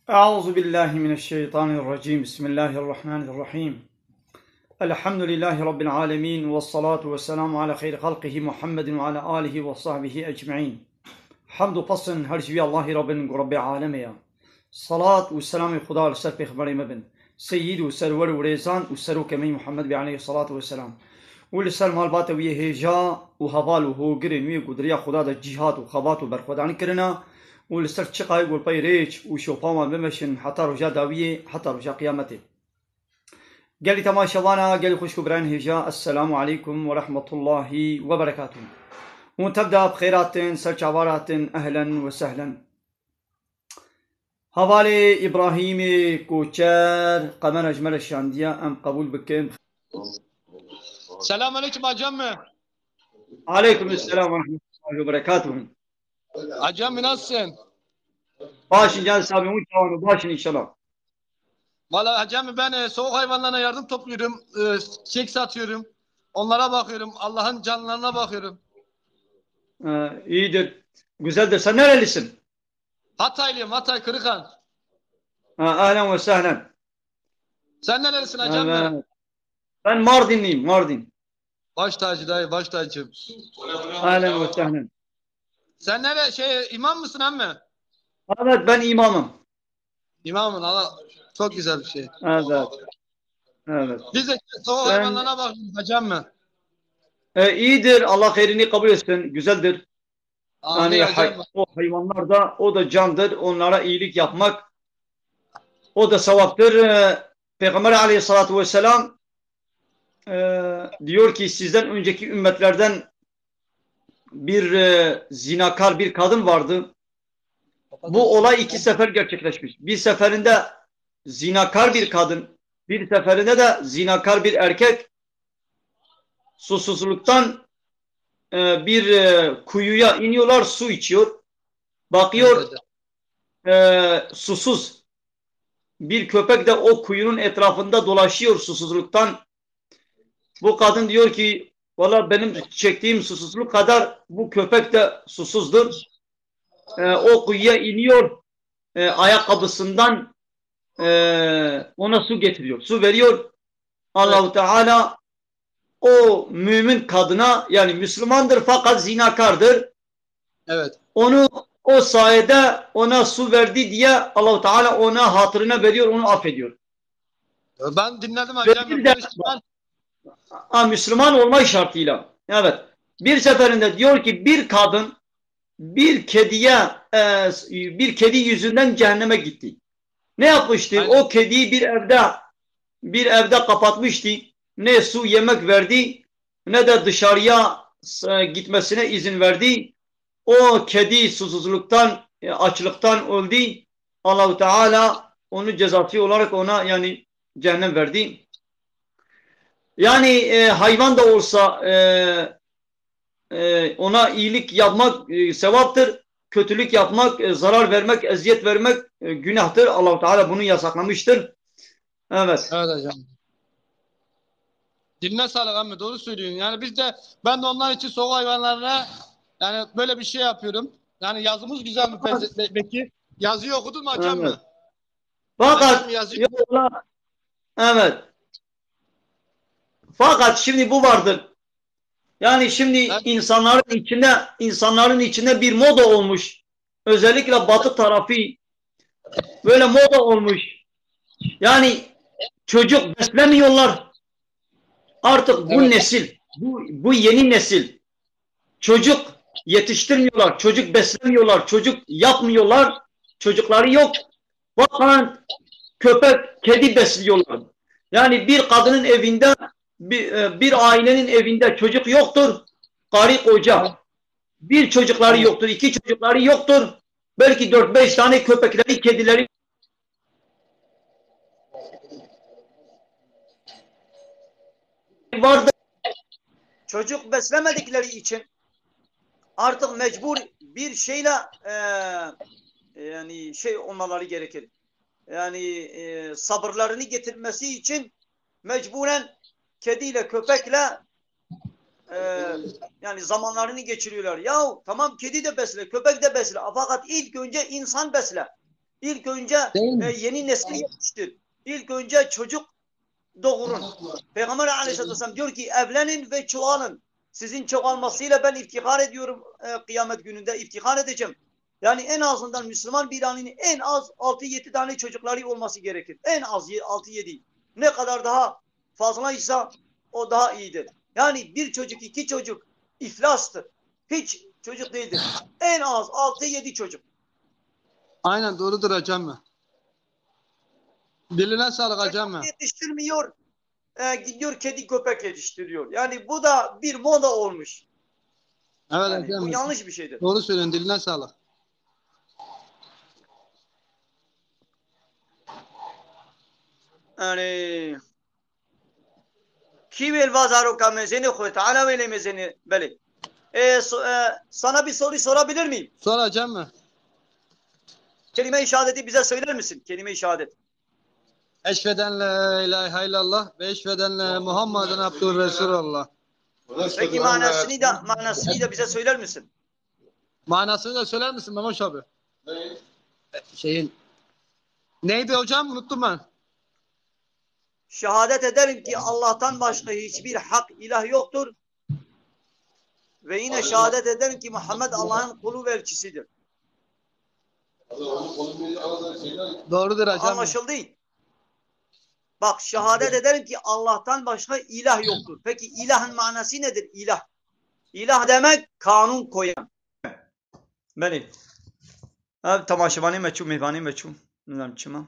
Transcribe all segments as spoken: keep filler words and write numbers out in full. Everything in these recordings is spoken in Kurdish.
أعوذ بالله من الشيطان الرجيم. بسم الله الرحمن الرحيم. الحمد لله رب العالمين، والصلاة والسلام على خير خلقه محمد وعلى آله وصحبه أجمعين. Hamd û pesn her ji vî Allahî re bin ku Rebbê alemê ye. Salat û selamê Xuda li ser pêxemberê me bin. Seyîd û serwer û rêzan û serokê me Muhammed bê aleyhî salatu ve selam. Û li ser malbata wî yê hêja û heval û hogirên wî ku di riya Xuda de cîhad û xebat û berxwedanî kirine û li ser çiqayê ku li pey rêç û şopa wan bimeşin heta roja dawiyê, heta roja qiyametê. Gelî temaşevana, gelî xwişk û birayên hêja, Esselamu aleykum ve rahmetullahi ve berekatuh. Hûn tev de bi xêr hatin, ser çava hatin, ehlen ve sehlen. Hevalê Îbrahîmê Koçer, qemera ji me re şandiye, em qebûl bikin. Selam aleyküm, hacem mi? Aleyküm selam ve rahmetullahi ve berekatuhu. Hacem mi, nasılsın? Başın can sabi, hûn çawan, başın inşallah. Valla hacem mi, ben e, sokak hayvanlarına yardım topluyorum, e, çiçek satıyorum. Onlara bakıyorum, Allah'ın canlarına bakıyorum. Ee, iyidir, güzeldir. Sen nerelisin? Hataylıyım, Hatay, Kırıkhan. Ha, ahlen ve sehlen. Sen nerelisin hacem mi? Evet. Ben Mardinliyim, Mardin. Baş tacı dayı, baş tacım. Ahlen ve sehlen. Sen nere, şey, imam mısın emmi? Evet, ben imamım. İmamın, Allah, çok güzel bir şey. Evet. Evet. Biz de sokak Ben hayvanlarına bakıyoruz hacem mi? E, iyidir, Allah hayırını kabul etsin, güzeldir. Amin Yani hacem. hay-, o hayvanlar da, o da candır, onlara iyilik yapmak, o da sevaptır. E, Peygamber aleyhissalatu vesselam e, diyor ki, sizden önceki ümmetlerden bir e, zinakar bir kadın vardı. Bu olay iki sefer gerçekleşmiş. Bir seferinde zinakar bir kadın, bir seferinde de zinakar bir erkek susuzluktan e, bir e, kuyuya iniyorlar, su içiyor. Bakıyor, Evet, hocam. e, susuz. Bir köpek de o kuyunun etrafında dolaşıyor susuzluktan. Bu kadın diyor ki, "Valla benim çektiğim susuzluk kadar bu köpek de susuzdur." E, o kuyuya iniyor, e, ayakkabısından e, ona su getiriyor, su veriyor. Allahu Evet. Teala o mümin kadına, yani Müslümandır fakat zinakardır. Evet. Onu o sayede ona su verdi diye Allahu Teala ona hatırına veriyor, onu affediyor. Ben dinledim Ve hocam. bir de Müslüman. Ha, Müslüman olma şartıyla. Evet. Bir seferinde diyor ki bir kadın bir kediye e, bir kedi yüzünden cehenneme gitti. Ne yapmıştı? Aynen. O kediyi bir evde bir evde kapatmıştı. Ne su yemek verdi, ne de dışarıya e, gitmesine izin verdi. O kedi susuzluktan, e, açlıktan öldü. Allahu Teala onun cezası olarak ona yani cehennem verdi. Yani e, hayvan da olsa e, e, ona iyilik yapmak e, sevaptır. Kötülük yapmak, e, zarar vermek, eziyet vermek e, günahtır. Allahu Teala bunu yasaklamıştır. Evet. Evet hocam. Diline sağlık abi, doğru söylüyorsun. Yani biz de, ben de onlar için sokak hayvanlarına yani böyle bir şey yapıyorum. Yani yazımız güzel mi peki? Yazıyı okudun mu hocam Evet. mı? Fakat Hocam yazı- yok la- evet. Fakat şimdi bu vardır. Yani şimdi Evet. insanların içinde insanların içinde bir moda olmuş. Özellikle batı tarafı böyle moda olmuş. Yani çocuk beslemiyorlar. Artık bu Evet. nesil, bu, bu yeni nesil çocuk yetiştirmiyorlar, çocuk beslemiyorlar, çocuk yapmıyorlar, çocukları yok. Bakın köpek, kedi besliyorlar. Yani bir kadının evinde, bir, e, bir ailenin evinde çocuk yoktur, karı koca. Bir çocukları yoktur, iki çocukları yoktur. Belki dört beş tane köpekleri, kedileri vardır. Çocuk beslemedikleri için artık mecbur bir şeyle e, yani şey olmaları gerekir. Yani e, sabırlarını getirmesi için mecburen kediyle köpekle e, yani zamanlarını geçiriyorlar. Ya tamam, kedi de besle, köpek de besle. Fakat ilk önce insan besle. İlk önce e, yeni nesil yetiştir. İlk önce çocuk doğurun. Peygamber aleyhisselatü vesselam diyor ki evlenin ve çoğalın. Sizin çoğalmasıyla ben iftihar ediyorum. E, kıyamet gününde iftihar edeceğim. Yani en azından Müslüman bir ailenin en az altı yedi tane çocukları olması gerekir. En az altı yedi. Ne kadar daha fazlaysa o daha iyidir. Yani bir çocuk, iki çocuk iflastır. Hiç çocuk değildir. En az altı yedi çocuk. Aynen doğrudur hocam. Diline sağlık hocam. Yetiştirmiyor. E, gidiyor kedi köpek yetiştiriyor. Yani bu da bir moda olmuş. Evet Yani bu hocam. Yanlış bir şeydir. Doğru söylüyorsun, diline sağlık. Yani Kî wê li va zaroka mezenê xwe, Teala wê lê mezenê, belê. E, so- e, sana bir soru sorabilir miyim? Sor hocam mı? Kelime-i şehadeti bize söyler misin? Kelime-i şehadet. Eşveden la ilahe illallah ve eşveden la Muhammeden abdühü resulallah. Peki manasını da manasını da bize söyler misin? Manasını da söyler misin Memoş abi? Şeyin. Neydi hocam? Unuttum ben. Şehadet ederim ki Allah'tan başka hiçbir hak ilah yoktur. Ve yine şehadet ederim ki Muhammed Allah'ın kulu ve elçisidir. Doğrudur hocam. Anlaşıldı. Bak, şehadet ederim ki Allah'tan başka ilah yoktur. Peki ilahın manası nedir? İlah. İlah demek kanun koyan. Belê. Ev temaşevanê me çû, mêvanê me çû. Nizam çima.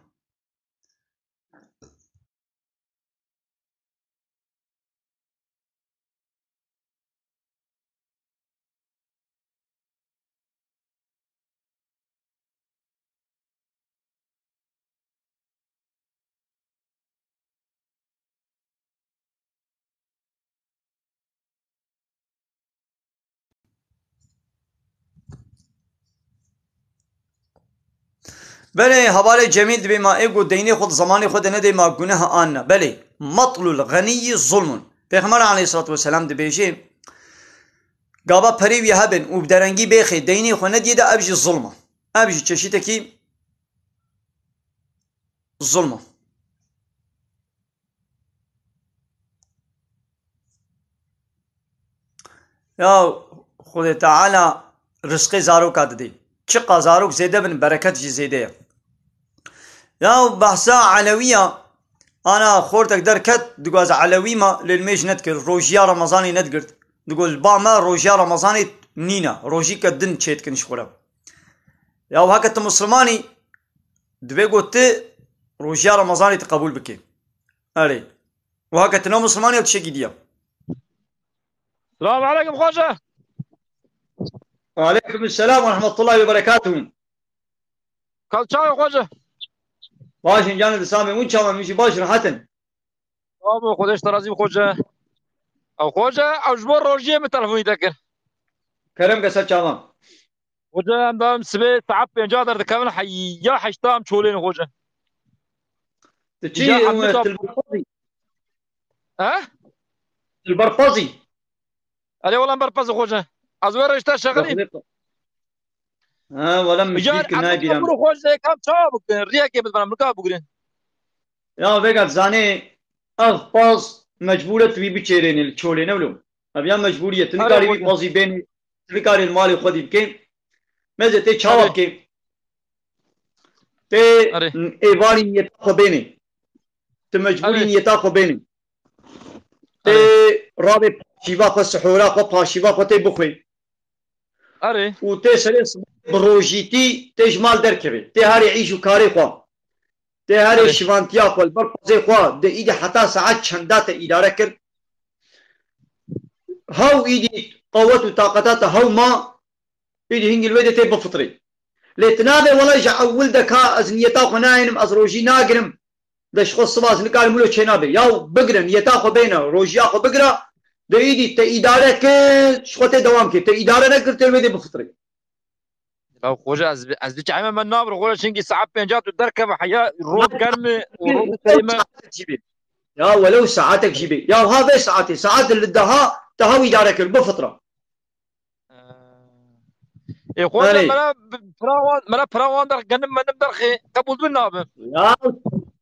Belê, hevalê Cemîl dibê ma ê ku deynê xwe di zemanê xwe de nedê ma guneha an ne. Belê, matlul ğeniyyi zulmun. Pêxember aleyhissalatu vesselam dibêje, gava perê wî hebin û bi derengî bêxê deynê xwe nediyê de ev jî zulm e. Ev jî çeşitekî zulm e. Ya Xwedê Teala rizqê zaroka didê. Çiqa zarok zêde bin, bereket jî zêde ye. Ya behsa Elewiya, ana xortek derket, digo ez Elewî me, lê li mêj nedikir, rojiya Remezanê nedigirt. Digo li ba me rojiya Remezanê nîne, rojîke din çêdikin ji xwe re. Ya heke tu Mislimanî, divê ku tu rojiya Remezanê tu qebûl bikê. Erê. Û heke tu ne Mislimanî ya tiştekî diye. Selamun aleykum xoce. Aleykum selam ve rahmetullahi ve berekatuhu. Kal çawa xoce? Baş in canê disamê, hûn çawa, min jî baş, rehet in. Abo, Xwedê ji te razî be xoce. Ew xoce, ew ji bo rojiyê min telefonî te kir. Kerem ke ser çavan. Xoce, em da em sibê saet pênca derdikevin, heya heşta em çolê ne xoce. Tu çi, Îcar em e, nisa- tu li ber pezî? He? Tu li ber pezî? Erê, wela em ber pez in xoce. Ez wê re ji te şexilîm. Ha, wela min Îcar şîr kir, em nayê nisa bîra min. Bûr xoce, kam çawa bikin? Riyekê bidibin, em nika bigrin. Ya vêga dizanê, ev pez mecbûr e tu wî biçêrênî li çolê, ne wilo? Ev ya mecbûrî ye. Tu Erê, nikarî wî xoce. Pezî bênî, tu nikarî li malê xwe dî bikê. Meze tê çawa Erê. Bikê? Tê Erê. Êvarî niyeta xwe bênê. Tu mecbûrî Erê. Niyeta xwe bênê. Tê Erê. Ravê paşîva xwe, sihora xwe, paşîva xwe tê bixwê. Erê. Û tê serê sibê bi rojîtî tê ji mal derkevê. Tê herê îş û karê xwe. Tê herê Erê. Şivantiya xwe, li ber pezê xwe, di îdî heta saet çenda te îdare kir. Hew îdî qewet û taqeta te hew ma, îdî hingî li wê de tê bifitirê. Lê tu nabê wela ji ewil de ka ez niyeta xwe nayênim, ez rojî nagirim. De ji xwe siba ez nikarim wilo çênabe. Ya bigire, niyeta xwe bêne, rojiya xwe bigire, de îdî te îdare kir, ji xwe tê dewam kir. Te îdare nekir, tê wê dê bifitirê. Ya xoca, ez, ez diçayme me nabir, xoca, çinkî saet pênca tu derkeve heya, roj germ e, û roj Welew dişeyme. Saetek jî bê. Ya welew saetek jî bê. Ya ha vê saetê, saet li deha, te hew îdare kir, bifitira. Ee, Ê xweşe, Belê. Mera bi-, pira wan, mera pira wan derx genim menim derxê, qebûl bin nabe. Ya,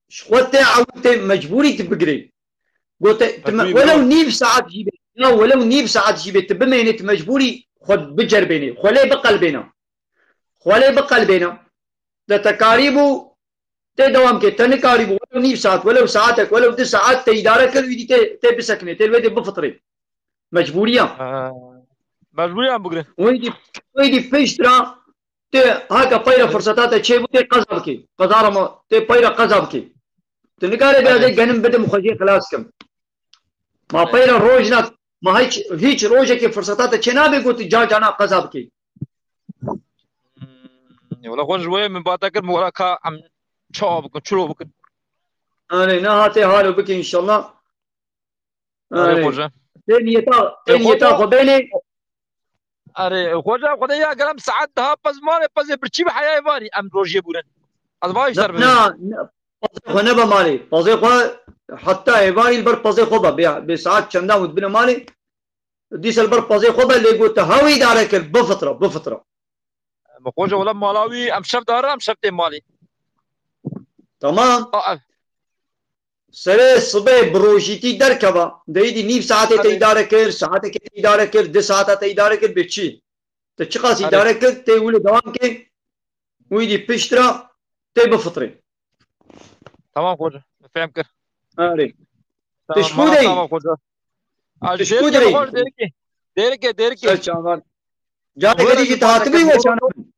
ji xwe tê ew tê mecbûrî tu bigirê. Gote, tu me, Mecbûrî welew bî. Nîv saet jî bê. Ya, welew nîv saet jî bê, tu bimênê, tu mecbûrî xwe bicerbênê. Xwe lê biqelbêne. Xwe lê biqelbêne. De te karîbû, tê dewam kê, te nikarîbû, welew nîv saet, welew saetek, welew du saet te îdare kir, wî dî tê, tê bisekinê, tê li wê dê bifitirê. Mecbûriya. Ha. Mecbûriya em bigrin. Wî dî, wî dî pişt ra tê haka peyra firseta te çêbû, tê qeza bikê. Qeza ra ma tê peyra qeza bikê. Tu nikarê bê ez ê Evet. genim bidim xwe jê xilas kim. Ma Evet. peyra roj na, ma hiç, hiç rojekê firseta te çê nabe got tu ca cana qeza bikê. Hmm, wala xwe ji wê min bate kir, min wala ka em çawa bikin, çilo bikin. Erê, ne hatê halo bike inşallah. Erê, Erê. Xoca. Tê niyeta, tê Ê, niyeta Xoca. Xwe bênê. Erê, Xoca, Xwedê ya gerem saet daha pez mare, pezê birçî bi heyayê varî, em rojiyê bûrin. Ez vay Na, ser bibin. na, na, pezê xwe nebe malê. Pezê xwe heta êvarî li ber pezê xwe be. Bê, bê saet çenda û dibine malê. Dîsa li ber pezê xwe be, lê got te hew îdare kir, bifitra, bifitra. Bi Xoca wela mala wî, em şev dare, em şev tê malê. Tamam. A, ev. Serê sibê bi rojîtî derkeva. Deyî dî nîv saetê te Erê. îdare kir, saetekê te îdare kir, du saeta te îdare kir, bê çi? Te çiqas Erê. îdare kir, tê wile dewam kê, wî dî pişt ra tê bifitrê. Tamam Xoca, me fêm kir. Erê. Tamam, Tişkû mala deyî. Tamam Xoca. Aj Tişkû derkê deyî. Xoca derkê. Derkê, derkê. Ser çavan. Careke Wela dî jî tu hatibûyî weşana min.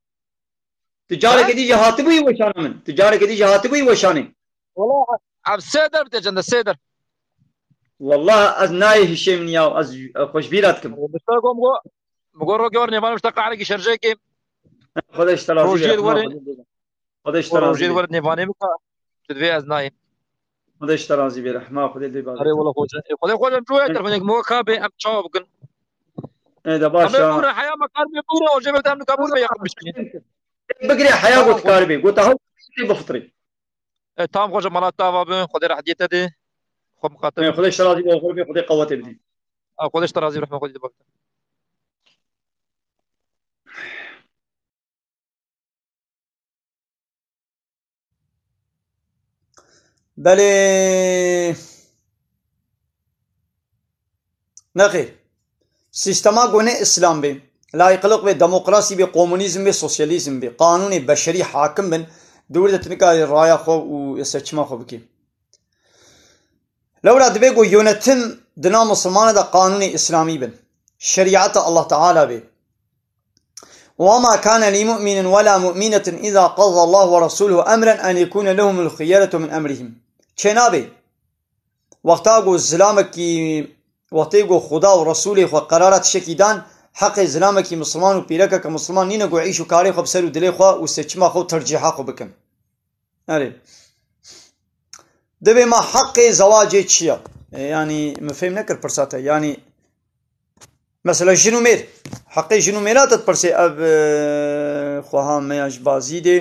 Tu careke Ha? dî jî hatibûyî weşana min. Tu careke dî jî hatibûyî weşanê. Wala ev sê der tê çende sê der. Wallah ez nayê hişê min ya, ez xweşbîra dikim. Bişta gom go, mi go ro gor nêvan bişta qahrekî şerjekê. Xwedê ji te razî Rojiyê be, were. Xwedê ji te razî be. Rojiyê were nêvanê bika. Tu divê ez nayê. Xwedê ji te razî be, rehma Xwedê lê bavê. Are wala Xoca. E, Xwedê Xoca em çoya telefonek mi go ka bê em çawa bikin. E, de baş Em ya. Bûre heya me kar bê bûre, o jê be dem nika bûre be yakın bişkî. Bigirê heya Tamam, got kar bê. Got ha bifitri. E, tamam Xoca mala tava bin, Xwedê rehdiyê te dê. Xwe miqatil. E, Xwedê ji te razî be, Xwedê qewetê bidî. A, Xwedê ji te razî be, rehme Xwedê de bavê. Belê. Nexêr. Sîstema ku ne îslam be, layîqlik be, demokrasî be, komunîzm be, sosyalîzm be, qanûnê beşerî hakim bin, di wir de tu nikarî raya xwe û seçima xwe bikî. Lewra divê ku yönetim di nav misilmana de qanûnê îslamî bin. Şerîeta Allah Teala be. وما كان لمؤمن ولا مؤمنة إذا قضى الله ورسوله أمرا أن يكون لهم الخيرة من أمرهم. Çênabe. Wexta ku zilamekî, wextê ku Xuda û Resûlê xwe qerara tiştekî dan, heqê zilamekî misilman û pîrekeke misilman nîne ku îş û karê xwe bi ser û dilê xwe û seçima xwe û tercîha xwe bikin. Erê. Divê ma heqê zewacê çi ye? E, yanî, min fêm nekir pirsa te. Yanî, mesela jin û mêr. Heqê jin û mêra te dipirsê, ev, e, xweha me ya ji Bazîdê.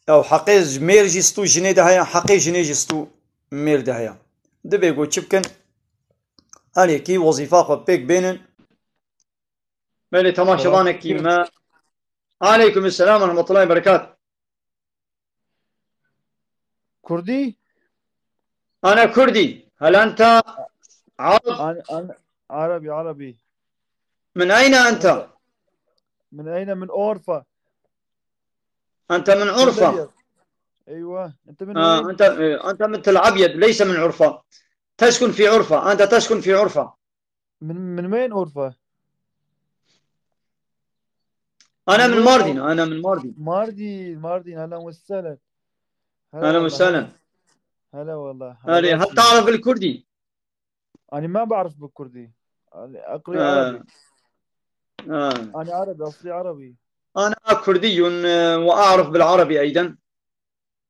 Ew heqê ji mêr jî stû jinê de heye, heqê jinê jî stû mêr de heye. Divê ku çi bikin? Her yekî wezîfa xwe pêk bênin. Belê, temaşevanekî Selam. me. Aleykum selam ve rahmetullahi ve berekat. Kurdî? Ana Kurdî. Hel ente Arab? An-, an-, Arabi, Arabi. Min eyne ente? Min eyne, min Urfa. Ente min Urfa? Eywa. Ente min Ha, weyn? ente, e, ente min Tel Abyad, leyse min Urfa. Teskun fi Urfa. Ente teskun fi Urfa. Min, min weyn Urfa? Ana min Min Mardin, Urfa. Ana min Mardin. Mardin, Mardin, ahlen ve sehlen. Hela Ahlen ve wallah, sehlen. Hela wallah. Erê, hel te'rif bil Kurdî? Ani ma ba'rif bil Kurdî. Ani aqli Ha. Arabi. Ha. Ani Arabi, asli Arabi. Ana Kurdiyun, e, ve a'rif bil Arabi eyden.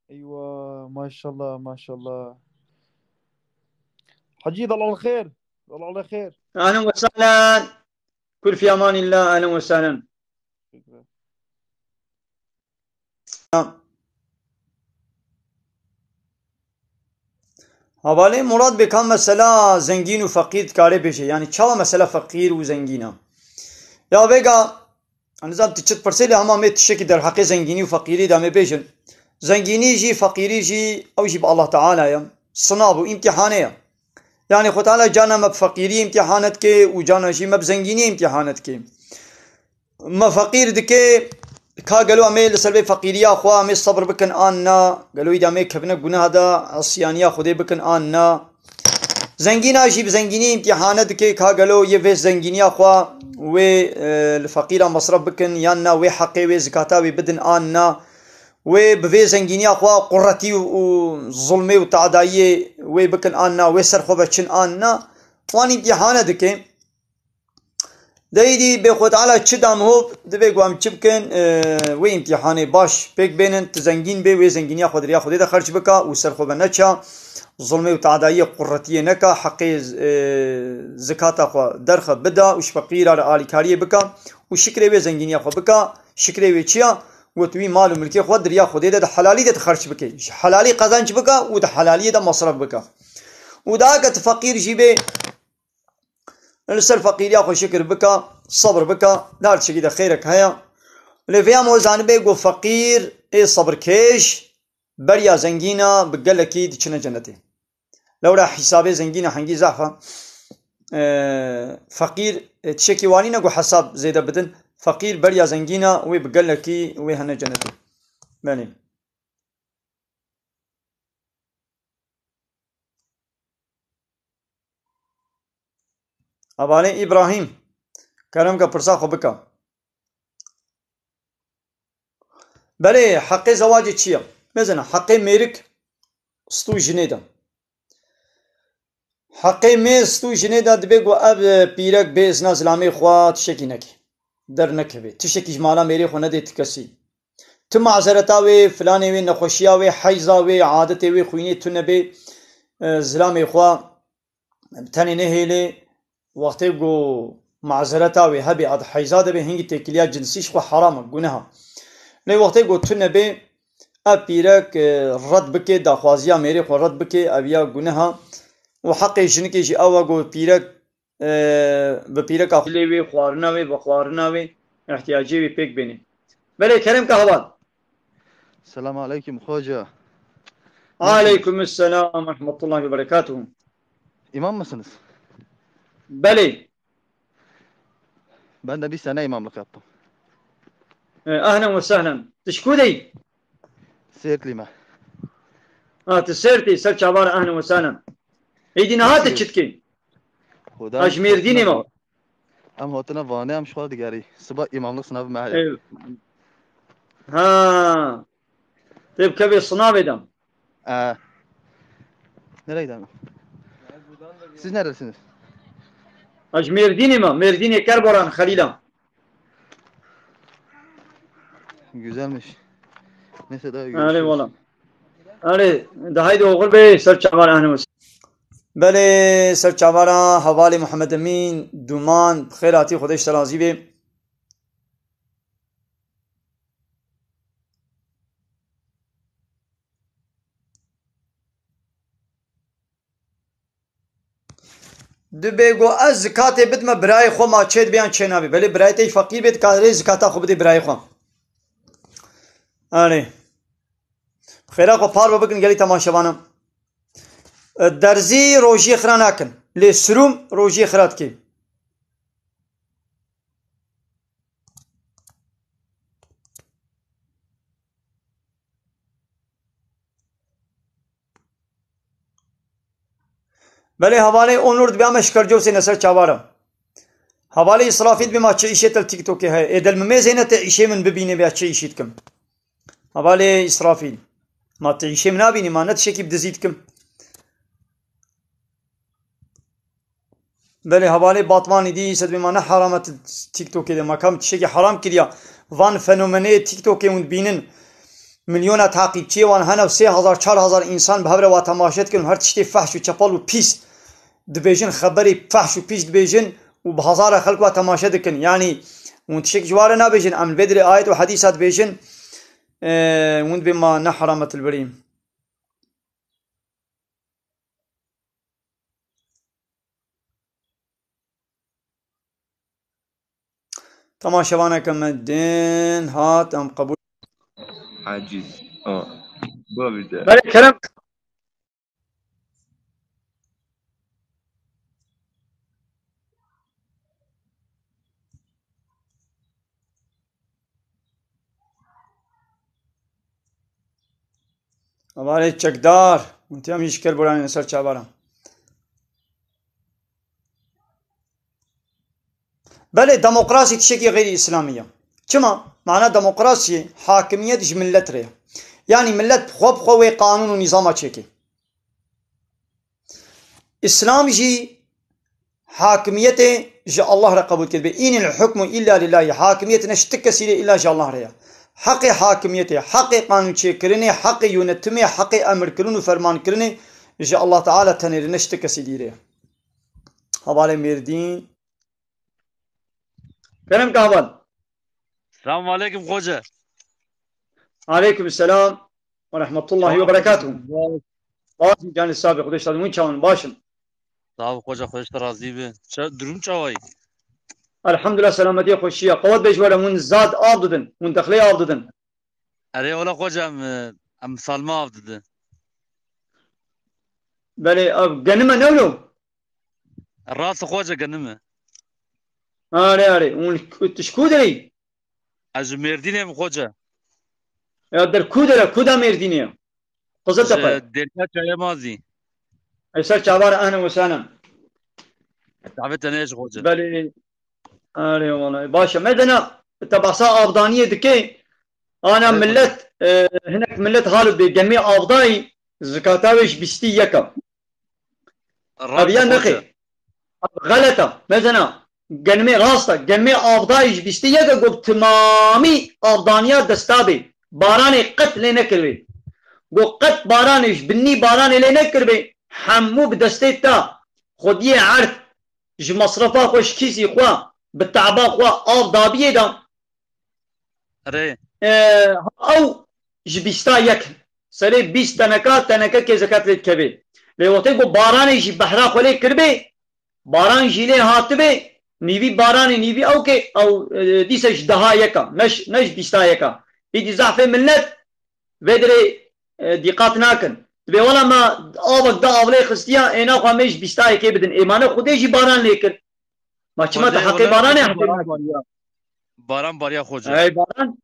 Eywa, maşallah, maşallah. Hacî, dal al xêr. Dal al xêr. Ahlen ve sehlen. Kul fi emanillah, ahlen ve sehlen. Şükran. Hevalê Murad bê ka mesela zengîn û feqîr dikare bêje. Yanî çawa mesela feqîr û zengîn e? Ya vêga, nizam tu çi dipirsê lê hema mê tiştekî derheqê zengînî û feqîrî de mê bêjin. Zengînî jî, feqîrî jî, ew jî bi Allah Teala ye. Sinav û îmtîhanê ye. Yanî Xwe Teala carna me bi feqîrî îmtîhane dike û carna jî me bi zengînî îmtîhane dike. Me feqîr dike, ka gelo em ê li ser vê feqîriya xwe em ê sebir bikin an na? Gelo îda em ê kevine guneha de, isiyaniya Xwedê bikin an na? Zengîna jî bi zengînî îmtîhane dike, ka gelo yê vê zengîniya xwe wê, e, li feqîra mesref bikin yan na, wê heqê wê zikata wê bidin an na? Wê bi vê zengîniya xwe quretî û, û zulmê û tadayiyê wê bikin an na, wê ser xwe veçin an na? Wan îmtîhane dike. De îdî bê Xwe Teala çi da miho, divê ku em çi bikin, e, wê îmtîhanê baş pêk bênin, tu zengîn bê, wê zengîniya xwe di riya Xwedê de xerc bika û ser xwe ve neça, zulmê û tadayiyê quretiyê neka, heqê, e, zikata xwe derxe bida û ji feqîra re alîkariyê bika û şikrê wê zengîniya xwe bika, şikrê wê çi ya? Got wî mal û milkê xwe di riya Xwedê de di helalî de di xerc bike, ji helalî qezenc bika û di helaliyê de mesref bika. Û daha ke tu feqîr jî bê, li ser feqîriya xwe şikir bika, sebir bika, di her tiştekî de xêrek heye. Lê vêya me zanibê ku feqîr ê sebirkêş beriya zengîna bi gelekî diçine cenetê. Lewra hîsabê zengîna hengî zehf e. Ee, feqîr, e, tiştekî wanî ne ku hesab zêde bidin. Feqîr beriya zengîna wê bi gelekî wê hene cenetê. Belê. Hevalê Îbrahîm, kerem ke pirsa xwe bike. Belê, heqê zewacê çi ye? Mezin, heqê mêrik stû jinê de. Heqê mêr stû jinê de dibe ku ev, e, pîrek bê izna zilamê xwe tiştekî neke. Dernekeve. Tiştekî ji mala mêrê xwe nedê ti kesî. Tu mazereta wê, filanê wê, nexweşiya wê, heyza wê, adetê wê, xwînê tune bê, e, zilamê xwe bi tenê nehêlê, wextê ku mazereta wê hebê, ad heyza de bê, hingî têkiliya cinsî ji xwe heram e, guneha. Lê wextê ku tune bê, ev pîrek, e, red bike, daxwaziya mêrê xwe red bike, ev ya guneha. Û heqê jinikê jî ew e ku pîrek, e, bi pîreka xwe lê wê, xwarina wê, vexwarina wê, ihtiyacê wê pêk bêne. Belê, kerem ke heval. Selamun aleyküm hoca. Aleyküm selam ve rahmetullahi ve berekatuhu. İmam mısınız? Belê. Ben de bir sene imamlık yaptım. E, ehlen ve sehlen. Tu ji ku de yî? Sêrtlî me. Ha, tu Sêrtî, ser çava re, ehlen ve sehlen. Êdî niha tu çi dikî? Xuda. Ha, ji Mêrdînê me. Em hatine Vanê, em ji xwe digerî. Siba îmamlik sinav me heye. Ev. Ha. Tê bikevê sinavê de. E. Nereye gidelim? Siz neredesiniz? Ha, ji Mêrdînê me. Mêrdînê Kerboran, Xelîla. Güzelmiş. Neyse, daha görüşürüz. Erê, wala. Erê, de haydi oxir bê, ser çavan ehne olsun. Belê, ser çavara hevalê Muhammed Emîn, Duman, bi xêr hatî, Xwedê ji te razî bê. Dibê ku ez zikatê bidime birayê xwe, ma çê dibe yan çê nabe. Belê birayê te yî feqîr bê, dikarê zikata xwe bidê birayê xwe. Erê. Xêra xwe parve bikin gelî temaşevana. Derzî rojiyê xira nakin. Lê sirûm rojiyê xira dike. Belê hevalê Onur dibe me şikercewsê ne ser çavar e. Hevalê Îsrafîl dibe ma çi îşê te li TikTokê heye. Ê del mimê zêne te îşê min bibîne be çi îşî dikim. Hevalê Îsrafîl. Ma te îşê min nabînî, ma ne tişekî bi dizî dikim. Belê hevalê Batmanî dî, sedbê ma ne heram e tu TikTokê de, ma kam tiştekî heram kiriya. Van fenomenê TikTokê hûn dibînin, milyona taqîbçiyê wan hene û sê hezar, çar hezar însan bi hev re wa temaşe dikin û her tiştê fehş û çepel û pîs dibêjin, xeberê fehş û pîs dibêjin û bi hezara xelk wa temaşe dikin. Yanî hûn tiştek ji wa re nabêjin, em li vê dirê ayet û hedîsa dibêjin, e, hûn dibê ma ne heram e tu li birî. Temaşevaneke me din hat, em qebûl. Aciz. O. Bavî de. Belê kerem. Hevalê çekdar. Hûn tiyam jî şiker boranê li ser çavara. Belê, demokrasî tiştekî xeyrî îslamî ye. Çima? Mana demokrasî, hakimiyet ji millet re ye. Yanî millet bi xwe bi xwe wê qanûn û nîzama çêke. Îslam jî hakimiyetê ji Allah re qebûl kiribe. Înil hukmu illa lillahî. Hakimiyet ne ji ti kesî re, illa ji Allah re ye. Heqê hakimiyetê, heqê qanûn çêkirinê, heqê yönetimê, heqê emirkirin û fermankirinê ji Allah Teala tenê re, ne ji ti kesî dî re ye. Hevalê Mêrdîn. Kerem Kahvan. Selamun aleyküm hoca. Aleyküm selam ve rahmetullahi ve berekatuhu. Baş canı sabi, Xwedê şad, hûn çawan, baş in. Sağ ol hoca, Xwedê te razî be. Ça- Durum çawayî? Elhamdulillah, selametî, xweşî ye. Qewet be ji we re, hûn zad av didin, hûn dexlê av didin. Erê wala hoca, em, em salma av didin. Belê, ev genime ne wilo? Rast hoca, genime. Arê, arê, hûn tu ji ku derê? Ez ji Mêrdînê me hoca. Ya der ku dere, ku da Mêrdînê ya? Qiziltepe. Ji Dêrka Çayemazî. Ey ser çavara, ehlen we sehlen. Davê te nêj hoca. Belê. Arê wala. Baş e. Me dena te behsa avdaniyê dike. Ana Evet, millet, e, hinek millet hal bê, genmê avdayî zikata wê ji bîstî yek e. Ev ya nexê. Ev xelet e. Mezena. Genmê rast e. Genmê avdayî ji bîstî yek e, got timamî avdaniya desta bê. Baranê qet lê nekiribê. Got qet baranê ji binî baranê lê nekiribê. Hemû bi destê te. Xwediyê erd ji masrefa xwe, ji kîsî xwe, bi te'ba xwe av dabiyê de. Erê. E, ew ji bîsta yek. Serê bîst teneka, teneke kê zekat lê dikevê. Lê wextê ku baranê jî behra xwe lê kiribê, baran jî lê hatibê, nîvî baranê, nîvî ew kê, ew, e, dîse ji deha yeka, ne ji, ne ji bîsta yeka. Îdî zehfê millet vê dirê, e, dîqat nakin. Dibê wela me avek da avlê xistiya, êna xwe me ji bîsta yekê bidin. Ê mane Xwedê jî baran lê kir. Ma çima te heqê baranê heqê baran bariya. Baran bariya xoce. Ey baran.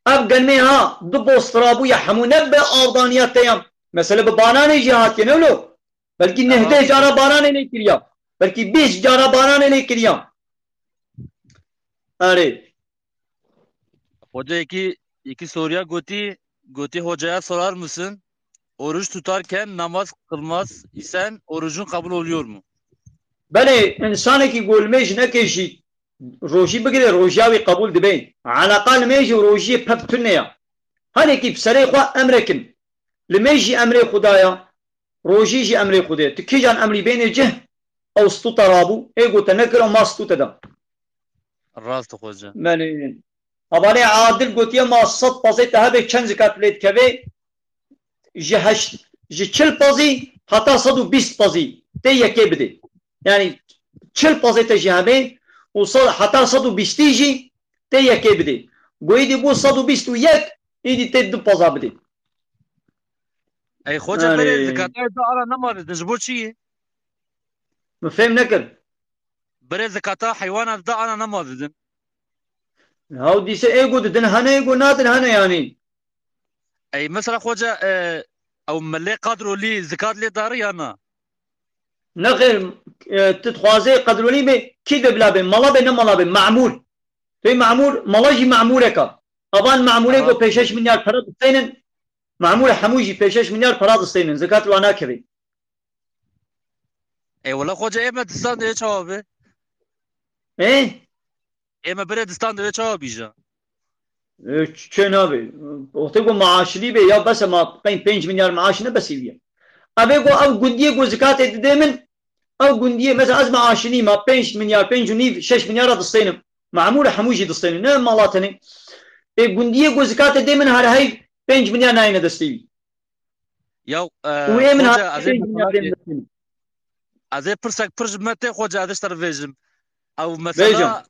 Ev genmê ha, du boz firabûye hemû ne bi avdaniya te ya. Mesele bi baranê jî hatiye ne wilo? Belkî nehdeh cara baranê lê kiriya. Belkî bîst cara baranê lê kiriya. Erê. Hoca yekî, yekî soruya gotî, gotî hocaya sorar mısın? Oruç tutarken namaz kılmaz isen orucun kabul oluyor mu? Belê, insanekî ku limêj neke jî rojî bigire, rojiya wî qebûl dibe. Eleqa limêj û rojiyê pep tune ya. Her yekî bi serê xwe emrekin. Limêj jî emrê Xuda ya. Rojî jî emrê Xwedê. Tu kîjan emrî bênê cih, ew stûta rabû, ê ku te nekir, ew ma stûte da. Rast e xwece. Belê. Hevalê Adil gotiye, ma sed pezê te hebe çend zikat lê dikeve? Ji heşt, ji çil pezî heta sed û bîst pezî tê yekê bidê. Yani çil pezê te jî hebe û sed, heta sed û bîstî jî tê yekê bidê. Goyî dî bû sed û bîst û yek, îdî tê du peza bidê. Ey xoca, berê zikata da ana nema didin, ji bo çi yê? Min fêm nekir. Berê zikata heywana da ana nema didin. Haw dîse ê ku didin hene, ê ku nadin hene yani. Ey mesela xoca, e, ew milê qadrolî zikat lê dari ya na? Nexêr, e, tu dixwazê qedrolî bê, kî de bila bê, mala bê, ne mala bê, memûr. Tê memûr, mala jî memûreka. Avan memûrê ku pêşeş milyar para distênin, memûr hemû jî pêşeş milyar para distênin, zikat wa nakevê. Ê wela xoca, ê me distan de çawa be? Ê? Ê me bire distan de çawa bîja? Ê, ç-, çê nabe. Wextê ku maaşlî be ya bes e, ma qey pênc milyar maaş ne besî ye. Ev ê ku ev gundiyê ku zikatê didê min, ew gundiyê, mesela ez maaşlî ma pênc milyar, pênc û nîv, şeş milyar a distênim. Memûr e, hemû jî distênin. Ne mala tenê. Ê gundiyê ku zikatê dê min her hey pênc milyar nayêne destê wî. Ya, e, û ê min xoca, ez ê pênc milyar dê min destê wî. Ez ê pirsek pir ji me tê xoca, ez ê ji te re vêjim. Ew mesela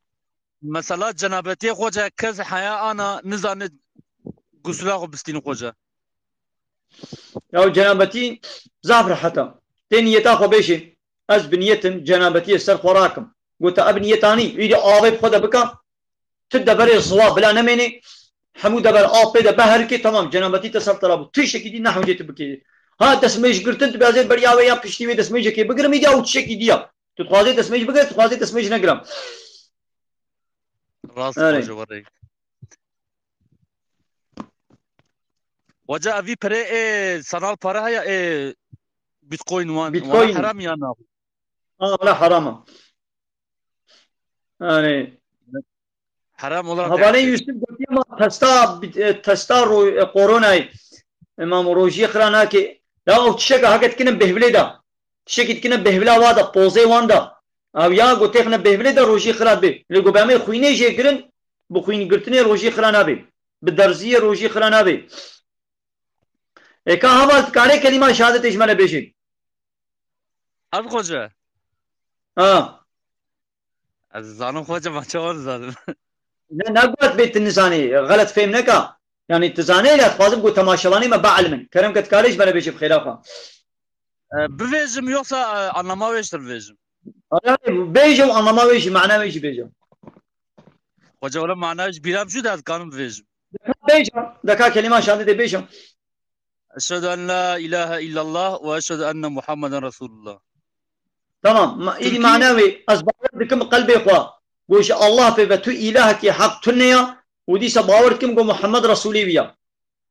Mesela cenabetiyê xweca kes heya ana nizane gusula xwe bistînin xweca. Ya cenabetî zaf rehet e. Tê niyeta xwe bêjê, ez bi niyetim cenabetiyê ser xwe rakim. Gote ev niyetanî, îdî avê bi xwe de bika, tu deverê ziwa bila nemênê, hemû dever av pê de beherikê, temam, cenabetî te ser te rabû. Tiştekî dî nehewcê tu bikê. Ha, destmêj girtin, tu bihazê beriya wê ya piştî wê destmêjekê bigirim, îdî ew tiştekî dî ya. Tu dixwazê destmêj bigire, tu dixwazê destmêj negire. Rast Erê. Xweca werê. Xweca evî pere ê sanal para heye ê Bitcoin wan. Bitcoin. Wana heram ya na? Ha, wala heram e. Yani Heram olarak Havalê terk Yusuf gotiye ma testa, e, testa ro-, e, koronayê. Emam rojiyê xira nake. Ya o tişeka heke dikine behvilê de. Tişekî dikine behvila wa de, pozê wan de. Ew ya go têxine behvilê de rojî xira bê. Lê go bi em ê xwînê jê girin, bi xwîn girtinê rojî xira nabê. Bi derziyê rojî xira nabê. Ê ka heval dikarê kelîma şehadetê ji me re bêjê. Ev xweca. Ha. Ez zanim xweca ma çawa dizanim. Ne, ne got bê tu nizanî, xelet fêm neka. Yani tu zanê lê ez dixwazim ku temaşevanê me bielimin. Kerem ke dikarê ji me re bêjî bi xêra xwe. E, bivêjim yoksa, e, anlama wê jî bivêjim? Bêje û anlama wê jî, mana wê jî bêje. Xwece wele mana wê jî bîra min çû de ez dikarim bivêjim. Deka bêje, deka kelîma şehadetê bêje. Eşhedü en la ilahe illallah ve eşhedü enne Muhammeden Resulullah. Tamam, ma-, îdî Tirkî mana wê, ez bawer dikim qelbê xwe. Go ji Allah pê ve tu îlahekî heq tune ya û dîsa bawer dikim go Muhammed Resulê wî ya.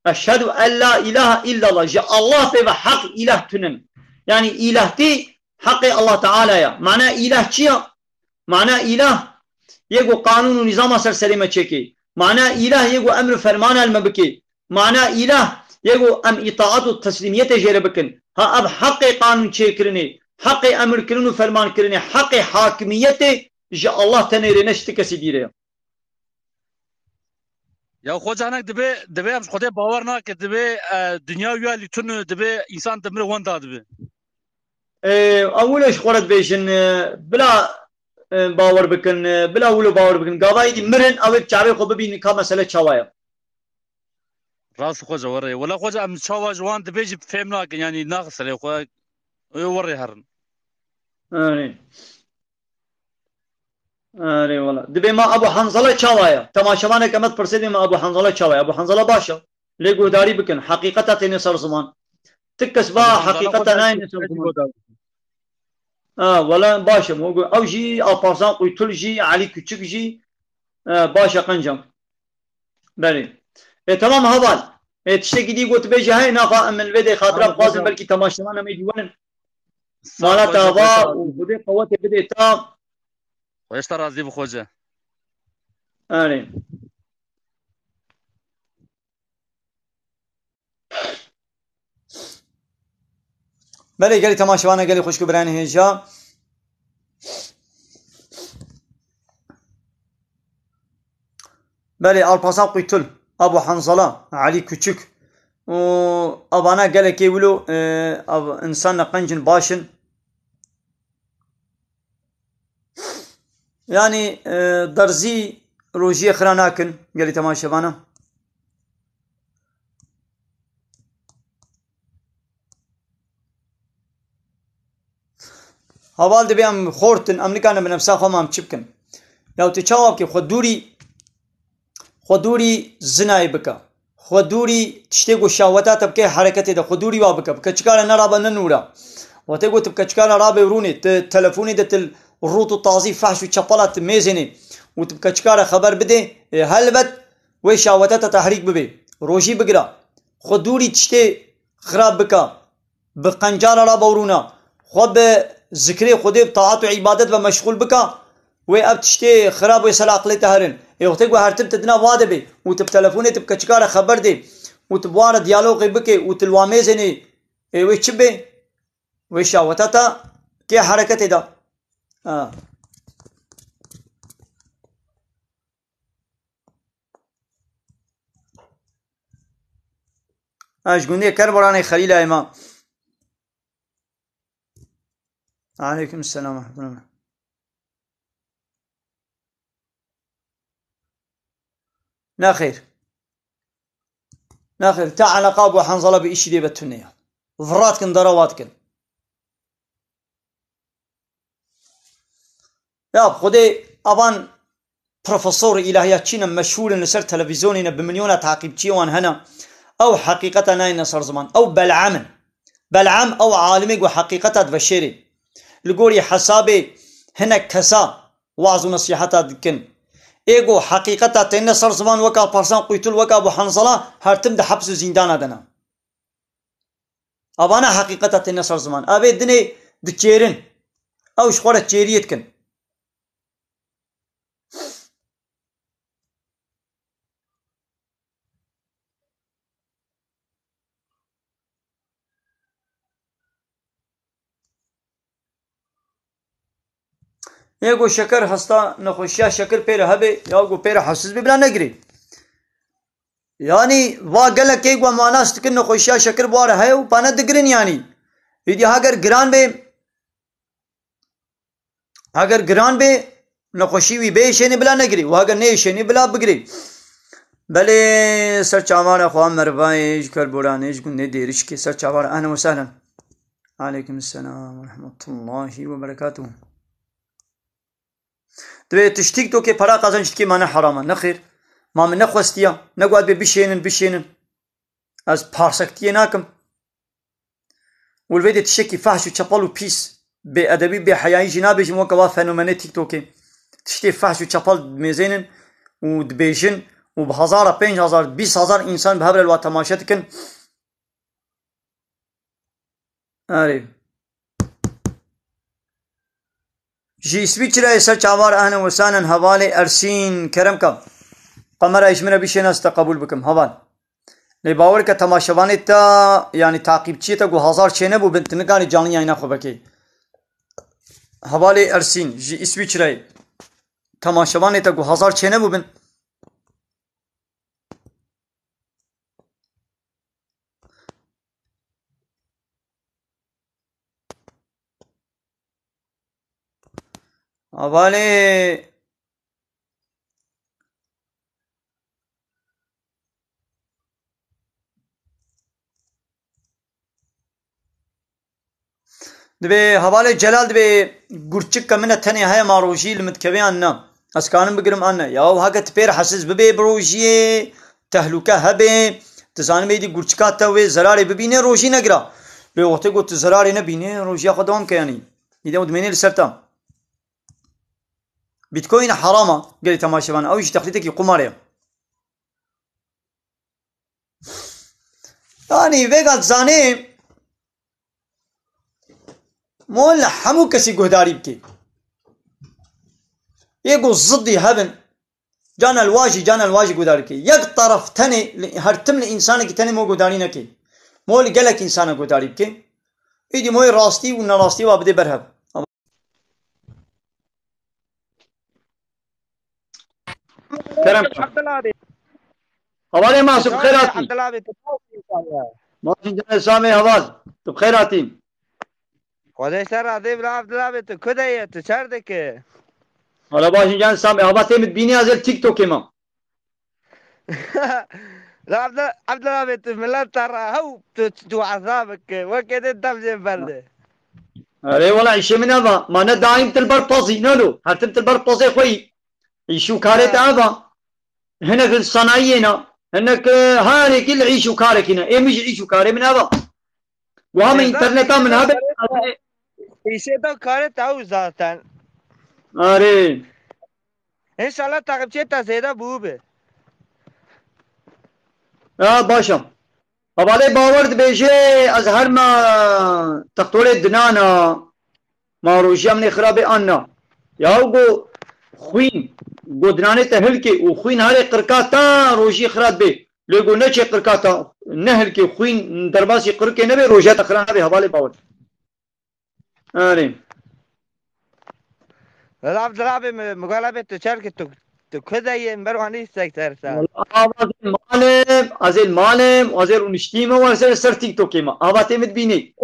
Eşhedü en la ilahe illallah. Ji Allah pê ve heq îlah tunin. Yani îlahtî heqê Allah Teala ya. Mana îlah çi ya? Mana îlah yê ku qanûn û nîzama ser serê me çêkê. Mana îlah yê ku emr û fermana li me bikê. Mana îlah yê ku em îtaat û teslîmiyetê jê re bikin. Ha ev heqê qanûn çêkirinê, heqê emirkirin û fermankirinê, heqê hakimiyetê ji Allah tenê rê ne ji ti kesî dî re ye. Ya xweca hinek dibe, dibe em ji Xwedê bawer nake, dibe, e, dinya wiya lîtun dibe, însan dimire wenda dibe. E, ew wilo ji xwe re dibêjin, e, bila, e, bawer bikin, e, bila wilo bawer bikin. Gava êdî mirin, ew ê bi çavê xwe bibînin ka mesele çawa ye. Rast xweca werê. Wela xweca em çawa ji wan dibê jî fêm nakin, yanî naxin serê xwe, ê werê herin. Erê. Erê wala. Dibê ma Ebu Hanzala çawa ye? Temaşevaneke me dipirsê dibê ma Ebu Hanzala çawa ye? Ebu Hanzala baş e. Lê guhdarî bikin. Heqîqeta têne ser ziman. Ti kes va Ebu Hanzala heqîqeta xwe nayêne ser ziman. Ha, wala baş e. Ew jî Alparslan Quytul jî, Elî Küçük jî, e, baş e qencan. Belê. E, tamam heval. E, tiştekî dî got bêje heye naxa em min vê dê xatira bixwazin belkî temaşevan em ê dîwanin. Mala te ava û Xwedê qewetê bidê ta. Xweş te razî bi xweca. Erê. Belê gelî temaşevane gelî xwişk û birayên hêja. Belê Alparslan Quytul, Abu Hanzala, Elî Küçük û avana gelekê wilo, e, av, însan ne qenc in baş in. Yanî, e, derzî rojiyê xira nakin gelî temaşevana. Heval dibê em xort in, em nikarin bi nefsa xwe ma em çi bikin? Ya tu çawa bikî? Xwe dûrî, xwe dûrî zinayê bike. Xwe dûrî tiştê ku şahweta te bike hereketê de. Xwe dûrî wa bike. Bi keçika re nerabe ne nûra. Wextê ku tu bi keçika re rabê û rûnê, tu telefonê de tu rût û tazî fehş û çepela tu mêzênê û tu bi keçika re xeber bidê, ê, helbet wê şahweta te tehrîk bibê. Rojî bigira. Xwe dûrî tiştê xirab bike. Bi qenca re rabe û rûna. Xwe bi zikrê Xwedê, bi taat û îbadet ve meşxûl bike. Wê ev tiştê xirab wê ser aqilê te herin. Ê wextê ku her tim tu dina va de bê û tu bi telefonê tu bi keçika re xeber dê û tu bi wan re diyalogê bikê û tu li wan mêzênê, ê wê çi bê? Wê şahweta te kê hereketê de. Ha. Ez ji gundê Kerboranê Xelîlayê me. Aleykum selam ve rahmetullah. Nexêr. Nexêr. Te eleqa Ebu Hanzala bi îşî dê ve tune ya. Vira dikin, dara wa dikin. Ya Xwedê, avan profesor îlahiyatçî ne, meşhûr in, li ser televîzyonê ne, bi milyona taqîbçiyê wan hene. Ew heqîqeta nayêne ser ziman. Ew Bel'am in. Bel'am ew alimê ku heqîqeta diveşêrê. Li gorî hesabê hinek kesa waz û nesîheta dikin. Ê ku heqîqeta têne ser ziman, weka Parsan Quytul, weka Ebu Hanzala, her tim di heps û zîndana de ne. Avana heqîqeta têne ser ziman. Ev ê dinê diçêrin. Ew ji xwe re çêriyê dikin. Yê ku şeker hesta, nexweşiya şeker pê re hebe, ya ku pê re hesiz be, bila negirê. Yanî, va gelek kê ku em nas dikin, nexweşiya şeker bi wa re heye û pane digirin yanî. Îdî heger giran be, heger giran be, nexweşî wî bê şênê, bila negirê. Û heger neyê şênê, bila bigirê. Belê, ser çavara xwe merivayê ji Kerboranê, ji gundê Dêrişkê, ser çavara, ehlen we sehlen. Aleykum selam ve rahmetullahi ve berekatuhu. Divê tu ji TikTokê para qezenc dikî, ma ne heram e? Nexêr. Ma min nexwestiya? Ne got bê bişênin, bişênin. Ez parsektiyê nakim. Û li vê de tiştekî fehş û çepel û pîs, bêedebî, bêheyayî jî nabêjim, weke va fenomenê TikTokê. Tiştê fehş û çepel dimêzênin û dibêjin û bi hezara, pênc hezar, bîst hezar însan bi hev re li wa temaşe dikin. Erê. Ji Îsviçreyê ser çavar, ehlen we sehlen, hevalê Ersîn, kerem ke. Kamerayê ji min re bişêne, ez te qebûl bikim, heval. Lê bawer ke temaşevanê te, yanî taqîbçiyê te ku hezar çênebû bin, tu nikanî canlı yayına xwe vekê. Hevalê Ersîn, ji Îsviçreyê. Temaşevanê te ku hezar çênebû bin. Hevalê. Divê hevalê Celal, divê gurçik ke min e tenê heye, ma rojî li min dikeve yan na? Ez kanim bigirim an ne? Ya heke tu pê re hesiz bibê bi rojiyê, tehlûke hebe, tu zanibê dî gurçika te wê zerarê bibîne, rojî negira. Lê wextê ku tu zerarê nebîne, rojiya xwe dewam ke yanî. Îde û dimênê li ser te. Bitcoin heram e, gelî temaşevan, ew jî texlîtekî qumarê ye. Yanî vêga zanê, mol hemû kesî guhdarî bike. Yê ku zidî hebin, cana li wa jî, cana li wa jî guhdarî bike. Yek teref tenê, li, her tim li însanekî tenê mo guhdarî neke. Mo li gelek însana guhdarî bike. Îdî moyê rastî û nerastî wa bidê berhev. Kerem. Abdullah abi. Hevalê Masum, bi xêr hatî. Abdullah abi, tu nasıl insan ya? Masum canê Samê heval. Tu bi xêr hatî. Xwedê ser razî bila Abdullah abi, tu ku de ye? Tu çer dike? Hala baş in canê Samê. Hava tê min bînî, ez ê TikTokê me. La Abdullah, Abdullah abi, tu milet te re hew, tu, tu ezab ke. Weke de dev jê berde. Erê wela, îşê min eva. Ma ne daîm til ber pezî, ne lo. Her tim til ber pezê xwe yî. Îş û karê te eva. Hinek li sanayiyê ne. Hinek, e, her yekî li îş û karekî ne. Ê min jî îş û karê min eva. Wiha min interneta min hebe. Îşê te karê te ew zaten. Erê. Înşallah takipçiyê te zêde bû be. Ya baş e. Hevalê Bawer dibêje, ez her me textorê dinana, ma rojiya min ê xirabê an na. Ya go xwîn, go dinanê te hilkê û xwîn herê qirka ta rojî xira dibe. Lê go neçê qirka ta, ne hilkê xwîn derbasî qirikê nebe, rojiya te xira nebe, hevalê Bawer. Erê. Vela Abdullah abi, mi, mi gola be tu çer ki tu, tu ku de yê, min ber wanî sekter sa. Wala, ava ez ê malê, ez ê malê, ez ê rûniştî me, ez ê ser TikTokê me. Ava tê min dibînî.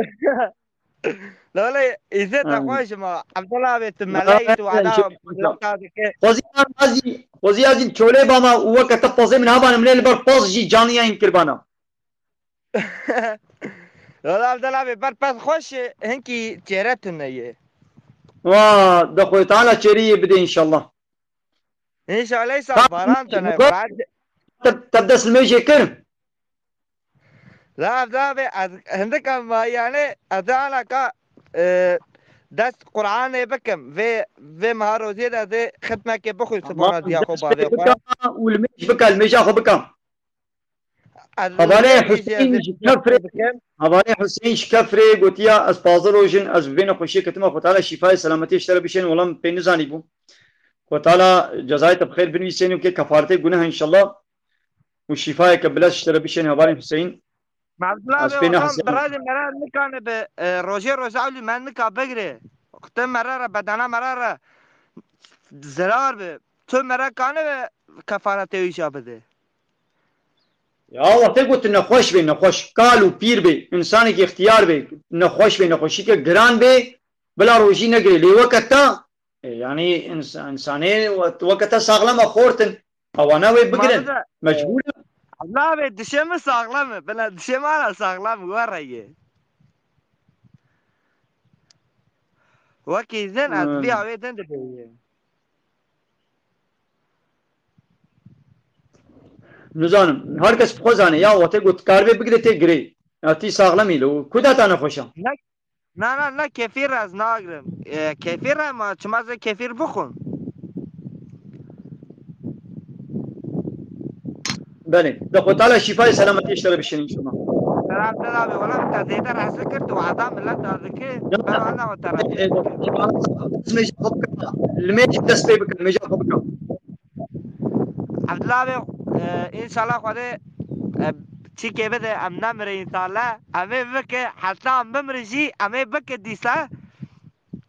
Lale, îzet xweş ma. Abdullah abi, tu meleyî, tu ada, lata dike. Xwezî Azî, Xwezî Azî çolê bama û weke te pazê min haban, min ê li ber paz jî caniyayîn kirbana. Lale Abdullah abi, ber pez xweş e, hinkî çêre tune ye. Wa, de Xwedê Teala çêrî yê bide înşallah. Înşallah, îsa baran tune. Te, te dest li mêjê kir? La, la be, ez hindik em, yani, ez ana ka, e, dest Qur'anê bikim. Vê, vê meha roziyê de ez ê xitmekê bixwî sibona diya xwe bavê xwe. Bika û li mêj bika, li mêja xwe bika. Hevalê Huseyîn ji Kefrê, hevalê Huseyîn ji Kefrê gotiya, ez pazdeh roj in, ez bi vê nexweşiyê ketime, Xwe Teala şîfayê selametiyê ji te re bişên, wela min pê nizanî bû. Xwe Teala cezayê te bi xêr binivîsên û kê kefaretê guneh înşallah. Û şîfayeke bilez ji te re bişên hevalên Huseyîn. Mevdula Ez abi, pê ondan nehesiyam. Birazê mera nikane bi, e, rojê roja ewlî me nika bigire. Te mera re, bedena mera re zirar bi. Tu mera kane ve kefaretê wî jî bide. Ya wextê ku tu nexweş bê, nexweş, kal û pîr bê, insanekî ixtiyar bê, nexweş bê, nexweşîke giran bê, bila rojî negirê. Lê weke te, e, yanî ins-, insanê we-, weke te saxlem e, xortin. Ewana wê bigirin. Mecbûr e. Navê dişê min saxlem e. Bila dişê min hala saxlem e, were ye. Wekî zin ez Hmm. vîya wê din dibêje. Nizanim. Her kes bi xwe zane. Ya wextê ku tu karibê bigire tê girê. Ya tî saxlemî li. Ku da te nexweş e? Ne, na, na, ne kefîr ez nagirim. E, kefîr e ma çima ez ê kefîr bixwim? Belê. De Xwe Teala şîfayê selametiyê ji te re bişêne înşallah. Selam, selam. Wela te zêde rehse kir, tu wada milet dazike, Ya. Ben wada o te rehse kir. Li mêja xwe bike. Li mêj dest pê bike, mêja xwe bike. Abdullah abi, e, înşallah Xwedê, e, çîkê bide, em nemire înşallah. Em ê bike, heta em bimire jî, em ê bike dîsa.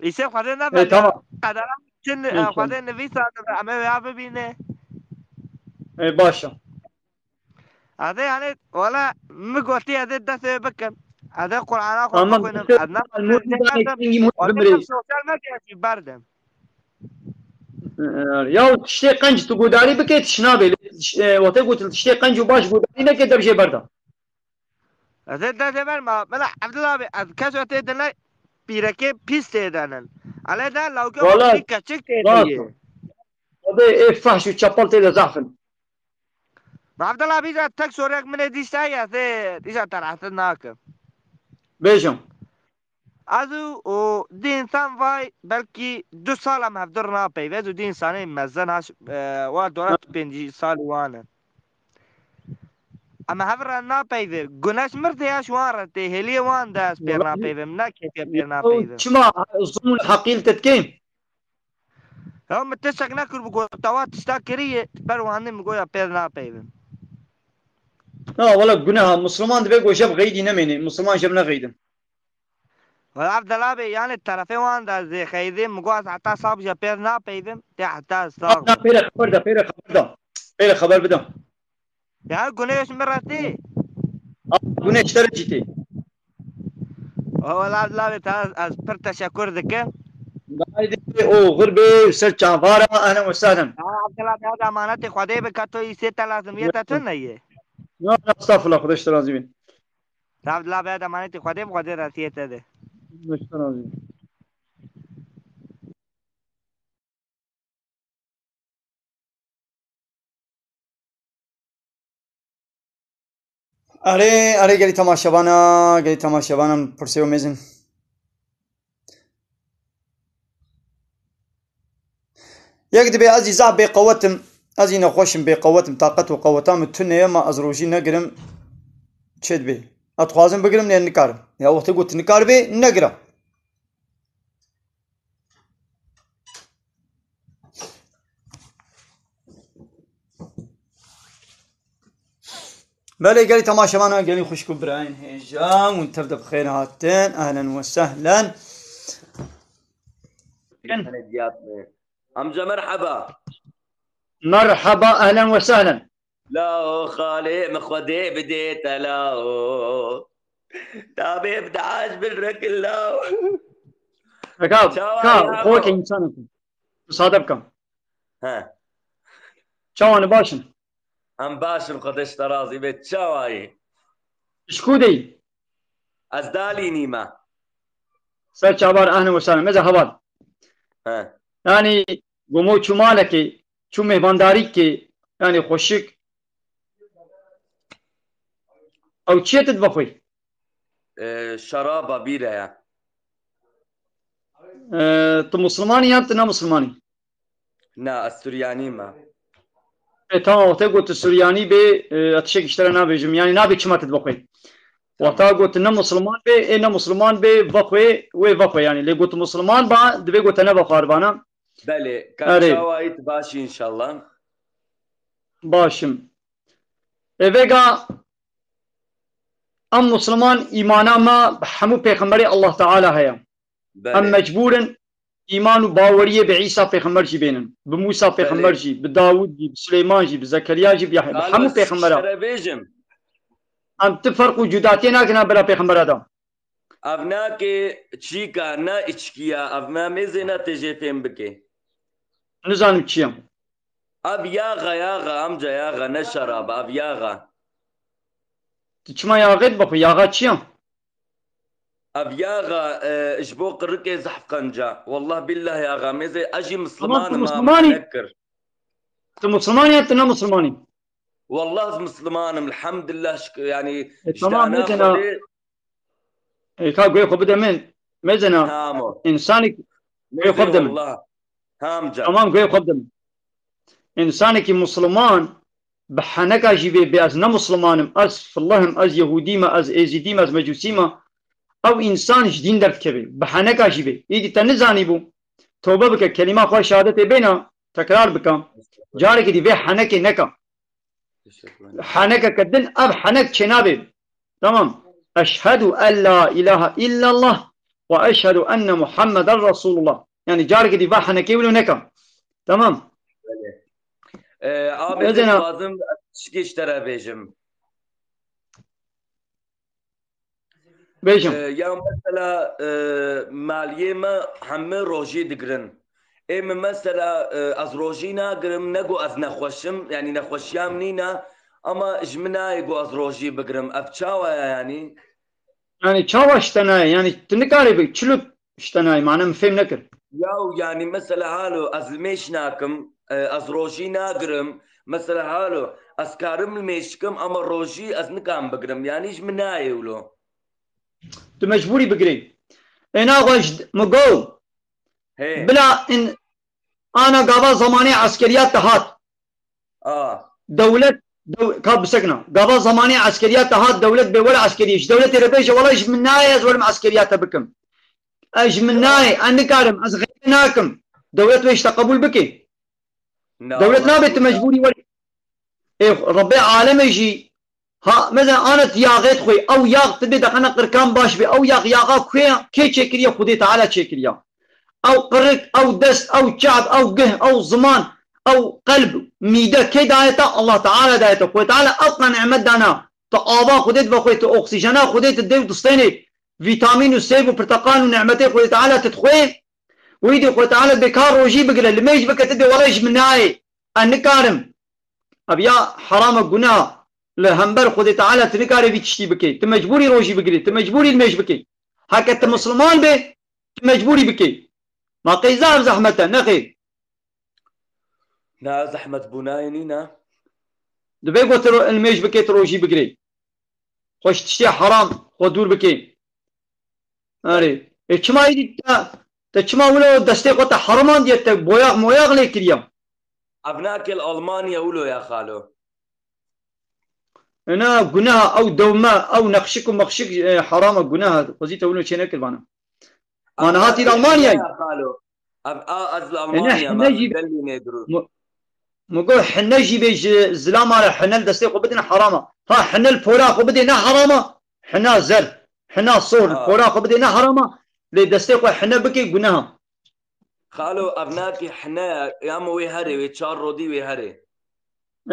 Îşê Xwedê ne E, belî. Tamam. Qedera çi, e, İnşallah. Xwedê nivîsa dibe, em ê ya bibîne. E, baş e. Ez ê, yani, wala, min gotî ez ê dest wê bikim. Ez ê Qur'ana xwe Tamam, bixwînim. Destê Ez ne Elmûr bidane, kengî mûr wala bimrê. Sosyal medya jî berdim. E, ya tiştê qenc tu gudarî bike, tiş nabê. Lê tiş-, e, wextê ku tu tiştê qenc û baş gudarî neke, dev jê berda. Ez ê dest wê berma. Mela Abdullah abi, ez kes wetê dine pîrekê pîs tê denin. Ele de lawke Wala, wekî keçik tê rast. Diye. Xwedê ê fahş û çepel tê de zaf in. Abdullah, bîza tek sorek min ê dîsa ya, zê dîsa te rahatsız nakim. Bêjim. Ez û, û di însan vay belkî du sal em hevdur napeyve, ez û di însanê mezin haş, e, wa dora pêncî sal wan in. Em hev re napeyve. Guneş mir de ya ji wan re tê, hêliyê wan de ez pêr Wala, napeyvim, ne kêfiye pêr napeyvim. Çima zulm û heqîl te dikeyim? Ya min tiştek nekir, bi gotawa tişta kiriye, ber wandin min goya pêr napeyvim. Na, wala guneha, Musliman dibe ku jeb xeydî nemêne, Musliman jeb nexeydin. Wala Abdullah bê, yani terefê wan de zê xeydê, min goya heta sab je pêr napeyvim, tê heta sab. Na, pêre xeber de, pêre xeber de. Pêre xeber bide. Ya guneş min re tê. Guneş te re jî tê. Wala Abdullah bê, te ez pir teşekur dikim. Haydi, oxir bê, ser çavara, ehlen ve sehlen. Ya Abdullah bê, ez emanetê Xwedê bike, to îsê te lazimiyeta tu neye. Ya, estağfurullah, Xwedê ji te razî bê. Abdullah bê, ez emanetê Xwedê bike, Xwedê raziyê te de. Xwedê ji te razî bê. Erê, erê, gelî temaşevana, gelî temaşevana pirsê û mêzin. Yek dibê ez jî zaf bêqewet im, ez jî nexweş im, bêqewet im, taqet û qeweta min tune ye, ma ez rojî negirim, çê dibê? Ez dixwazim bigirim, lê nikarim. Ya wextê ku tu nikaribê, negire. Belê, gelî temaşevana, gelî xwişk û birayên hêja, hûn tev de bi xêr hatin. Ehlen we sehlen. Amca merheba. Merheba, ehlen we sehlen. Lao xalê min Xwedê bidê te lao. Tabê bi daş bin rekilla. Ka, ka, xwe ke însan e. Misade bikim. He. Çawan e, baş in? Em baş in, Xwedê ji te razî be. Çawa yî? Ji ku de yî? Ez dalînî me. Ser çavar, ehlen we sehlen. Meze heval. He. Yani, gomo çû malekê, çû mêvandarîkê, yani xweşik. Ew çi ye tu divexwî? Ee, şaraba bîre ye. Ee, tu Muslimanî yan tu ne Muslimanî? Na, ez Suryanî me. E, tamam, wextê got tu Suryanî bê, e, ez tiştek ji te re nabêjim. Yani nabê çima tu divexwî. Wexta got tu ne Musliman bê, ê ne Musliman bê, vexwê, wê vexwê yani. Lê got tu Musliman ba, divê got te ne vexwaribana. Belê, Erê. Çawa yî, tu baş î înşallah. Baş im. Ê vêga em Musliman îmana me bi hemû pêxemberê Allah Teala heye. Em Belê. mecbûr in îman û baweriyê bi Îsa pêxember jî bênin. Bi Mûsa pêxember Belê. jî, bi Dawûd jî, bi Suleyman jî, bi Zekeriya jî, bi Yahya, bi Xalo, hemû ez ji te pêxembera. re bêjim. Em ti ferq û cudatiyê nakin bera pêxembera de. Ev nake çîka, ne içkiya, ev ne mêzê, ne tê jê fêm bike. Nizanim çi ye. Ev yaxa, yaxa, amca yaxa, ne şaraba, ev yaxa. Tu çima yaxê dibexwî? Yaxa çi ye? Ev yaxa, e, ji bo qirikê zehf qenca. Wallah billah yaxa, mêzê, ez jî Tamam, Musliman tu im, Muslimanî. Nekir. Tu Muslimanî ya tu ne Muslimanî? Wallah ez Musliman im, elhamdülillah, şükür, yani, E, ji tamam, dana mezena. Xwedê. E, ka guhê xwe bide min. Mezena. Tamam. Însanek guhê xwe bide min. Wallah. Amca. Tamam, guhê xwe bide min. Însanekî Musliman bi heneka jî bê, bê ez ne Musliman im, ez fillah im, ez Yehûdî me, ez Êzîdî me, ez Mecûsî me. Ew însan ji dîn derdikeve. Bi heneka jî bê. Îdî te nizanîbû. Tobe bike, kelîma xwe şehadetê bêne, tekrar bike. Carekê dî vê henekê neke. Henekeke din ev henek çênabê. Tamam. Eşhedû en la ilahe illallah ve eşhedû enne Muhammeden Resulullah. Yani carekê dî va henekê wilo neke. Tamam. Ee, abi, Mezena. Dixwazim ez tişkî ji te re bêjim. Bêjim. Ee, ya mesela, e, maliyê me hemî rojî digirin. Ê min mesela, e, ez rojî nagirim, ne ku ez nexweş im, yani nexweşiya min nîne, ama ji min nayê ku ez rojî bigirim. Ev çawa ye yani? Yani çawa ji te nayê? Yani tu nikarî bi çilo ji te nayê? Mane min fêm nekir. Yaw yani mesela halo ez li mêj nakim, e, ez rojî nagirim. Mesela halo ez karim li mêj bikim ama rojî ez nikarim bigirim. Yani ji min nayê wilo. Tu mecbûrî bigirî. Êna xwe ji min got. He. Bila in ana gava zamanê eskeriyat te hat. A. Dewlet, dew, ka bisekna. Gava zamanê eskeriyat te hat, dewlet bê were eskeriyê. Ji dewletê re bêje, wela ji min nayê ez werim eskeriyat te bikim. Ez ji min nayê, ez nikarim, ez xeyre nakim. Dewlet wê ji te qebûl bike. Na, Dewlet na, nabe tu na. Mecbûrî werî. Ê, Rebbê alemê jî, ha, mesela ana tu yaxê dixwî, ew yax tu bê deqene qirkan baş bê, ew yax yaxa kê, kê çêkiriye? Xwedê Teala çêkiriye. Ew qirik, ew dest, ew çav, ew gih, ew ziman, ew qelb, mîde kê daye te? Allah Teala daye te. Xwedê Teala ew qan nimet dana. Tu ava Xwedê divexwê, tu oksîjena Xwedê tu dê û distênê, vîtamîn û sêv û pirteqal û nimetê Xwedê Teala tu dixwê. Wî dî Xwedê Teala bê ka rojî bigire, li mêj bike, tu dê wele ji min nayê. Ez nikarim. Ev ya heram e, gunah. Li hember Xwedê Teala tu nikarê vî tiştî bikê. Tu mecbûrî rojî bigirî, tu mecbûrî li mêj bikê. Heke tu Misliman bê, tu mecbûrî bikê. Ma qey zaf zehmet e, nexêr. Na, zehmet bûnayê nîne. Divê ku tu ro-, li mêj bikê, tu rojî bigirê. Xwe ji tiştê heram xwe dûr bikê. Erê. Ê çima êdî te, te çima wilo destê xwe te herimandiye, te boyax moyax lê kiriye? Ev nake li Almanya wilo ya xalo. Ena guneha, ew dewme, ew nexşik û mexşik, e, heram e, guneha. Xwezî te wilo çê nekir vana. Ma niha tî li Almanyayê. Ya xalo. Ev, a, ez li Ene Almanya hine me, jî be- Berlînê dirû. Mu-, mu go hine jî bê ji zilama re hine li destê xwe bidin herama. Ha, hine li pora xwe bidê ne herama. Hina zer, hina sohr li Ha. Pora xwe bidê ne herama. Lê destê xwe hine bikê guneha. Xalo, ev nakê hine ya, ya me wê herê, wê çar rodî wê herê.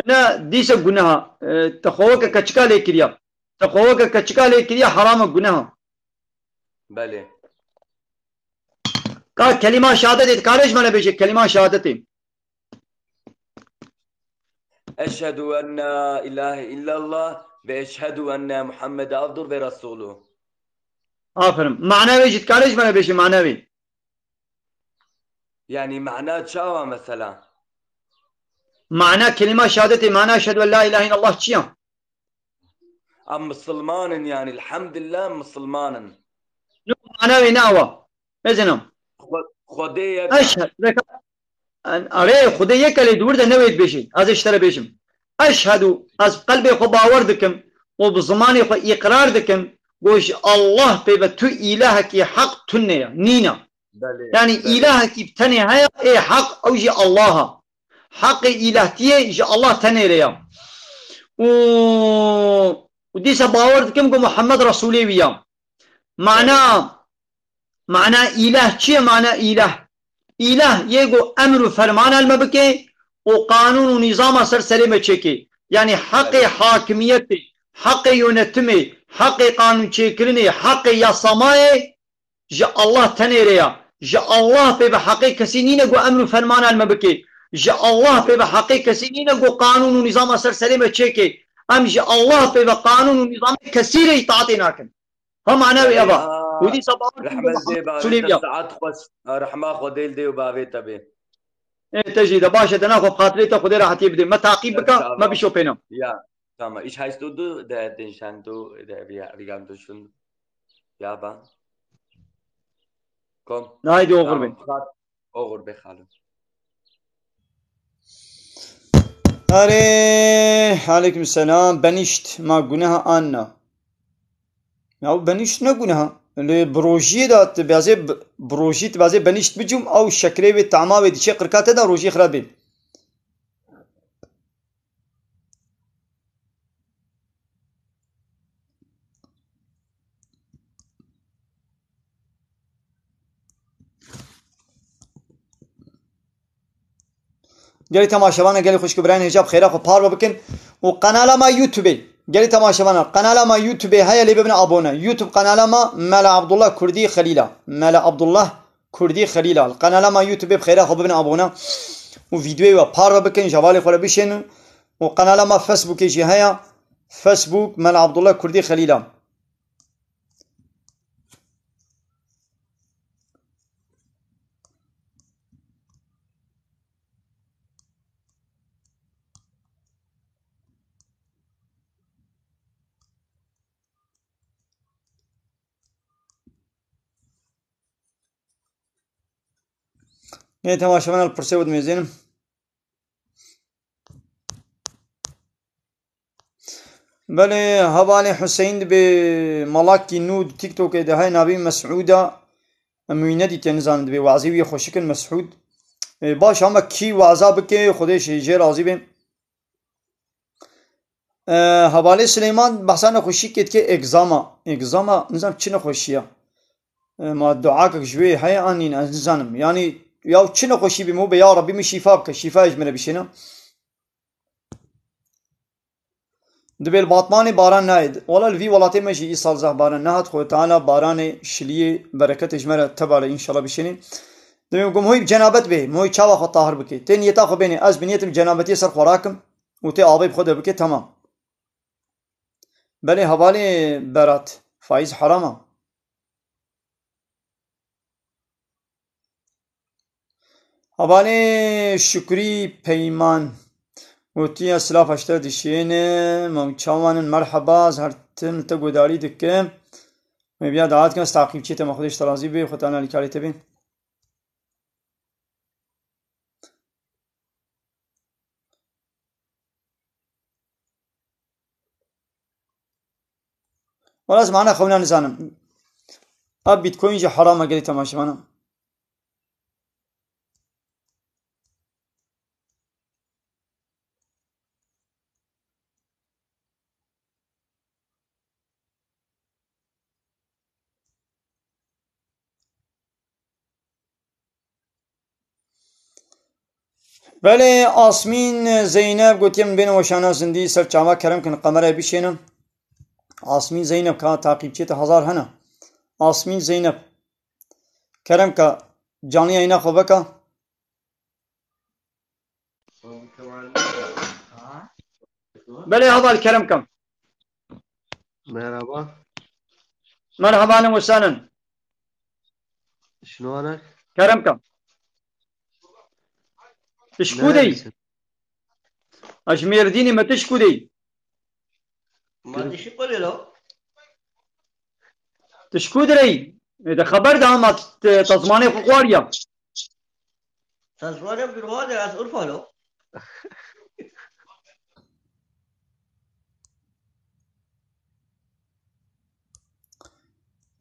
Ne dîse guneha. E, te xwe weke keçika lê kiriya. Xwe weke keçika lê kiriye, heram e, guneh e. Belê. Ka kelîma şehadetê dikare ji me re bêje, kelîma şehadetê. Eşhedû en la ilahe illallah ve eşhedû enne Muhammed abdûh ve resûlûh. Aferin. Mana wê jî dikare ji me re bêje, mana wê. Yani mana çawa mesela? Mana kelîma şehadetê, mana eşhedû en la ilahe illallah çi ya? Em misilman in yani, elhamdülillah em misilman in. No, mana wê ne awa. Mezinim. Xwe-, Xwedê yek e. Eşhed-, reka-, an-, arê, Xwedê yek e, lê di wir de newê dibêjî. Ez ê ji te re bêjim. Eşhedû, ez bi qelbê xwe bawer dikim û bi zimanê xwe îqrar dikim, ku ji Allah pê ve tu îlahekî heq tune ye, nîne. Belê, Yani belê. Îlahekî bi tenê heye, ê heq, ew jî Allah e. Heqê îlahtiyê ji Allah tenê re ya. Û, û dîsa bawer dikim ku Muhammed Resûlê wî ya. Mana, mana îlah çi ye? Mana îlah. Îlah yê ku emr û fermana li me bike û qanûn û nîzama ser serê me çêke. Yani heqê Belê. hakimiyetê, heqê yönetimê, heqê qanûnçêkirinê, heqê yasamayê ji Allah tenê re ya. Ji Allah pê ve heqê kesî nîne ku emr û fermana li me bike. Ji Allah pê ve heqê kesî nîne ku qanûn û nîzama ser serê me çêke. Em ji Allah pê ve qanûn û nîzamê kesî re îtaatê nakin. Ha mana wê ev a. Û dîsa bawer dikim ku Rehmet Muhammed dê bavê Resûlê te, viya. Saet xweş. Ha, rehma Xwedê li dê û bavê te bê. Ê, te jî de baş e, te naxwe bi xatirê te Xwedê rehetiyê bide. Me taqîb bike, me bişopêne. Ya, tamam. Ich heißt du, du, der, den Stand, du, der, wir, wir haben das schon. Ja, ba. Komm. Haydi oxir bin. Tamam, xat-, oxir be xalo. Erê, aleyküm selam. Benişt, ma günaha anna. Ya benişt ne günaha. Lê bi rojiyê de tu bazê b-, bi rojî tu bazê benişt bicûm, ew şekrê wê, tama wê diçe qirka te de, rojî xirab bê. Gelî temaşevana, gelî xwişk û birayên hêja bi xêra xwe parve bikin û qenala me YouTube-ê. Gelî temaşevana, qenala me YouTube-ê heye, lê bibin abone. YouTube qenala me Mela Abdullah Kurdî Xelîla. Mela Abdullah Kurdî Xelîla. Li qenala me YouTube-ê bi xêra xwe bibin abone û vîdeoyê we parve bikin, ji hevalê xwe re bişênin û qenala me Facebook-ê jî heye. Facebook Mela Abdullah Kurdî Xelîla. Nê temaşevan, li pirsê we dimêzênim. Belê, hevalê Huseyîn dibê malakî nû di TikTokê de heye, navê Mesûda. Em wî nedîtiye, nizanim, dibê wazî wî xweşik in, Mesûd. Ê, baş, ama kî waza bike, Xwedê jê, jê razî be. Ê, hevalê Silêman behsa nexweşîkê dike, egzama. Egzama, nizanim çi nexweşî ye. Ê, ma duakek ji wê heye an nîne, ez nizanim. Yanî, ya çi nexweşî bî, min be, ya Rabbî min şîfa bike, şîfa ji min re bişêne. Dibê li Batmanê baran nayê. Wela li vî welatê me jî îsal zehf baran nehat. Xwedê Teala baranê şiliyê, bereketê ji me re tebare înşallah bişênê. Dibê min got, Moyî bi cenabet bê, Moyî çawa xwe tahir bike. Tê niyeta xwe bênê, ez bi niyetim cenabetiyê ser xwe rakim û tê avê bi xwe de bike, temam. Belê hevalê Berat, faiz heram e. Hevalê Şukrî Peyman gotiye, silav heşte dişêne, mam çawan in, merheba, ez her tim li te guhdarî dikim. Wê biya daet kin, ez taqîbçiyê te me, Xwedê ji te razî bê, Xwedê Teala alîkarê te bê. Wala ez mana xewna nizanim. A Bitcoin jî heram e gelî temaşevana. Belê, Asmîn Zeynep gotiye, min bêne weşana zindî ser çava kerem kin, qemere bişênin. Asmîn Zeynep ka takipçiyê te hezar hene. Asmîn Zeynep. Kerem ka, canlı yayına xwe veke. Belê heval Kerem ka. Merhaba. Merhaba, ehlen we sehlen. Şnûanek. Kerem ka. Tu ji ku de yî? Neredesin? Ez ji Mêrdînê, me tu ji ku de yî? Ma tu ji ku re lo? Tu ji ku direyî? E, de xeber de ama te, te zimanê xwe xwariya. Te zimanê min xwariya, ez Urfa lo.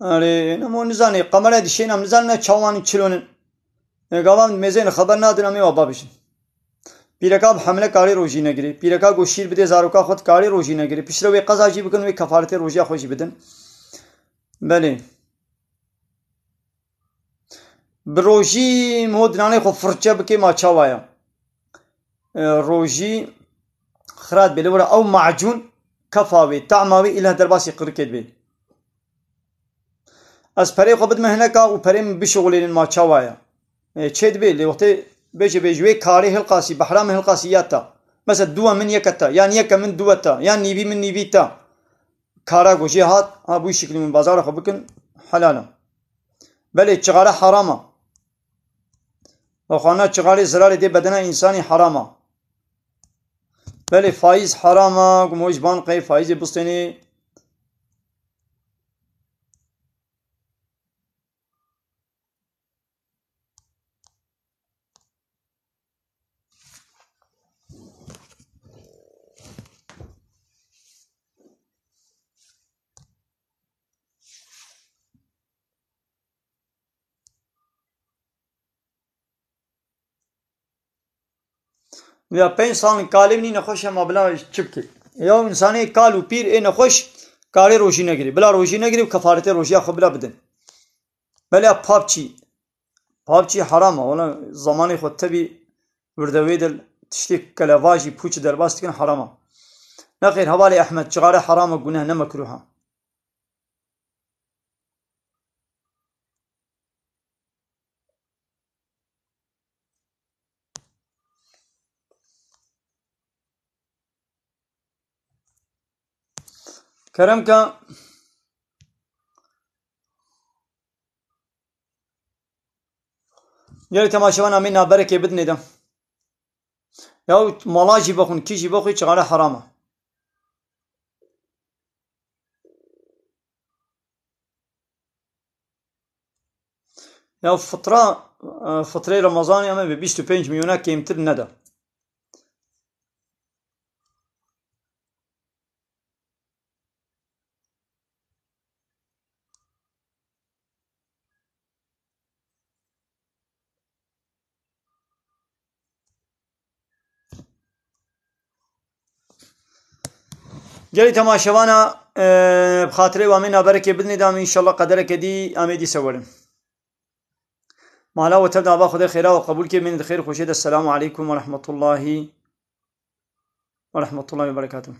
Erê, nemo nizanê, qemere dişên em nizanine çawan çilonin. E, gavan mêzên xeber nadin, em ê wa babijin. Pîreka bi hemle karê rojî negirê. Pîreka ku şîr bidê zaroka xwe karê rojî negirê. Piştre wê qeza jî bikin, wê kefaretê rojiya xwe jî bidin. Belê. Bi rojî mo dinanê xwe firçe bikê ma çawa ye? E, rojî xirat bê. Li wira ew macûn kefa wê, tahma wê îlah derbasî qirikê dibê. Ez perê xwe bidime hineka û perê min bişixulênin ma çawa ye? E, çê dibê, lê wextê bêje bê ji wê karê hilqasî, behra min hilqasî ya ta. Mesela duwa min yeke ta, yan yeke min duwe ta, yan nîvî min nîvî ta. Kara ku jê hat, ha bû şiklî min bazara xwe bikin, helal e. Belê çixare heram e. Wexwana çixarê zirarê dê bedena însanî heram e. Belê faîz heram e, ku moj ban qey faîzê bistênê. Ya pênc sal in kalê min nexweş e, ma bila çi bike? Ya însanê kal û pîr ê nexweş karê rojî negirê. Bila rojî negirê û kefaretê rojiya xwe bila bidin. Belê PUBG. PUBG heram e. Wala zamanê xwe tevî wirde wê de tiştê kelevajî pûçî derbas dikin heram e. Nexêr hevalê Ehmed, çixare heram e, guneh ne mekruh e. Kerem ke. Gelê temaşevan amê naberekê bidinê de. Ya mala jî bexwin, kî jî bexwî çixare heram e. Ya fitra, e, fitrê Remezanê em ê bi bîst û pênc milyona kêmtir nede. Gelî temaşevana, e, bi xatirê wa min naberekê bidinê de, em înşallah qedereke dî em ê dîse werin. Mala we tev de ava Xwedê xêra we qebûl ke, mênê di xêr û xweşê de. Selamu aleykum ve rahmetullahi ve rahmetullahi ve berekatuhu.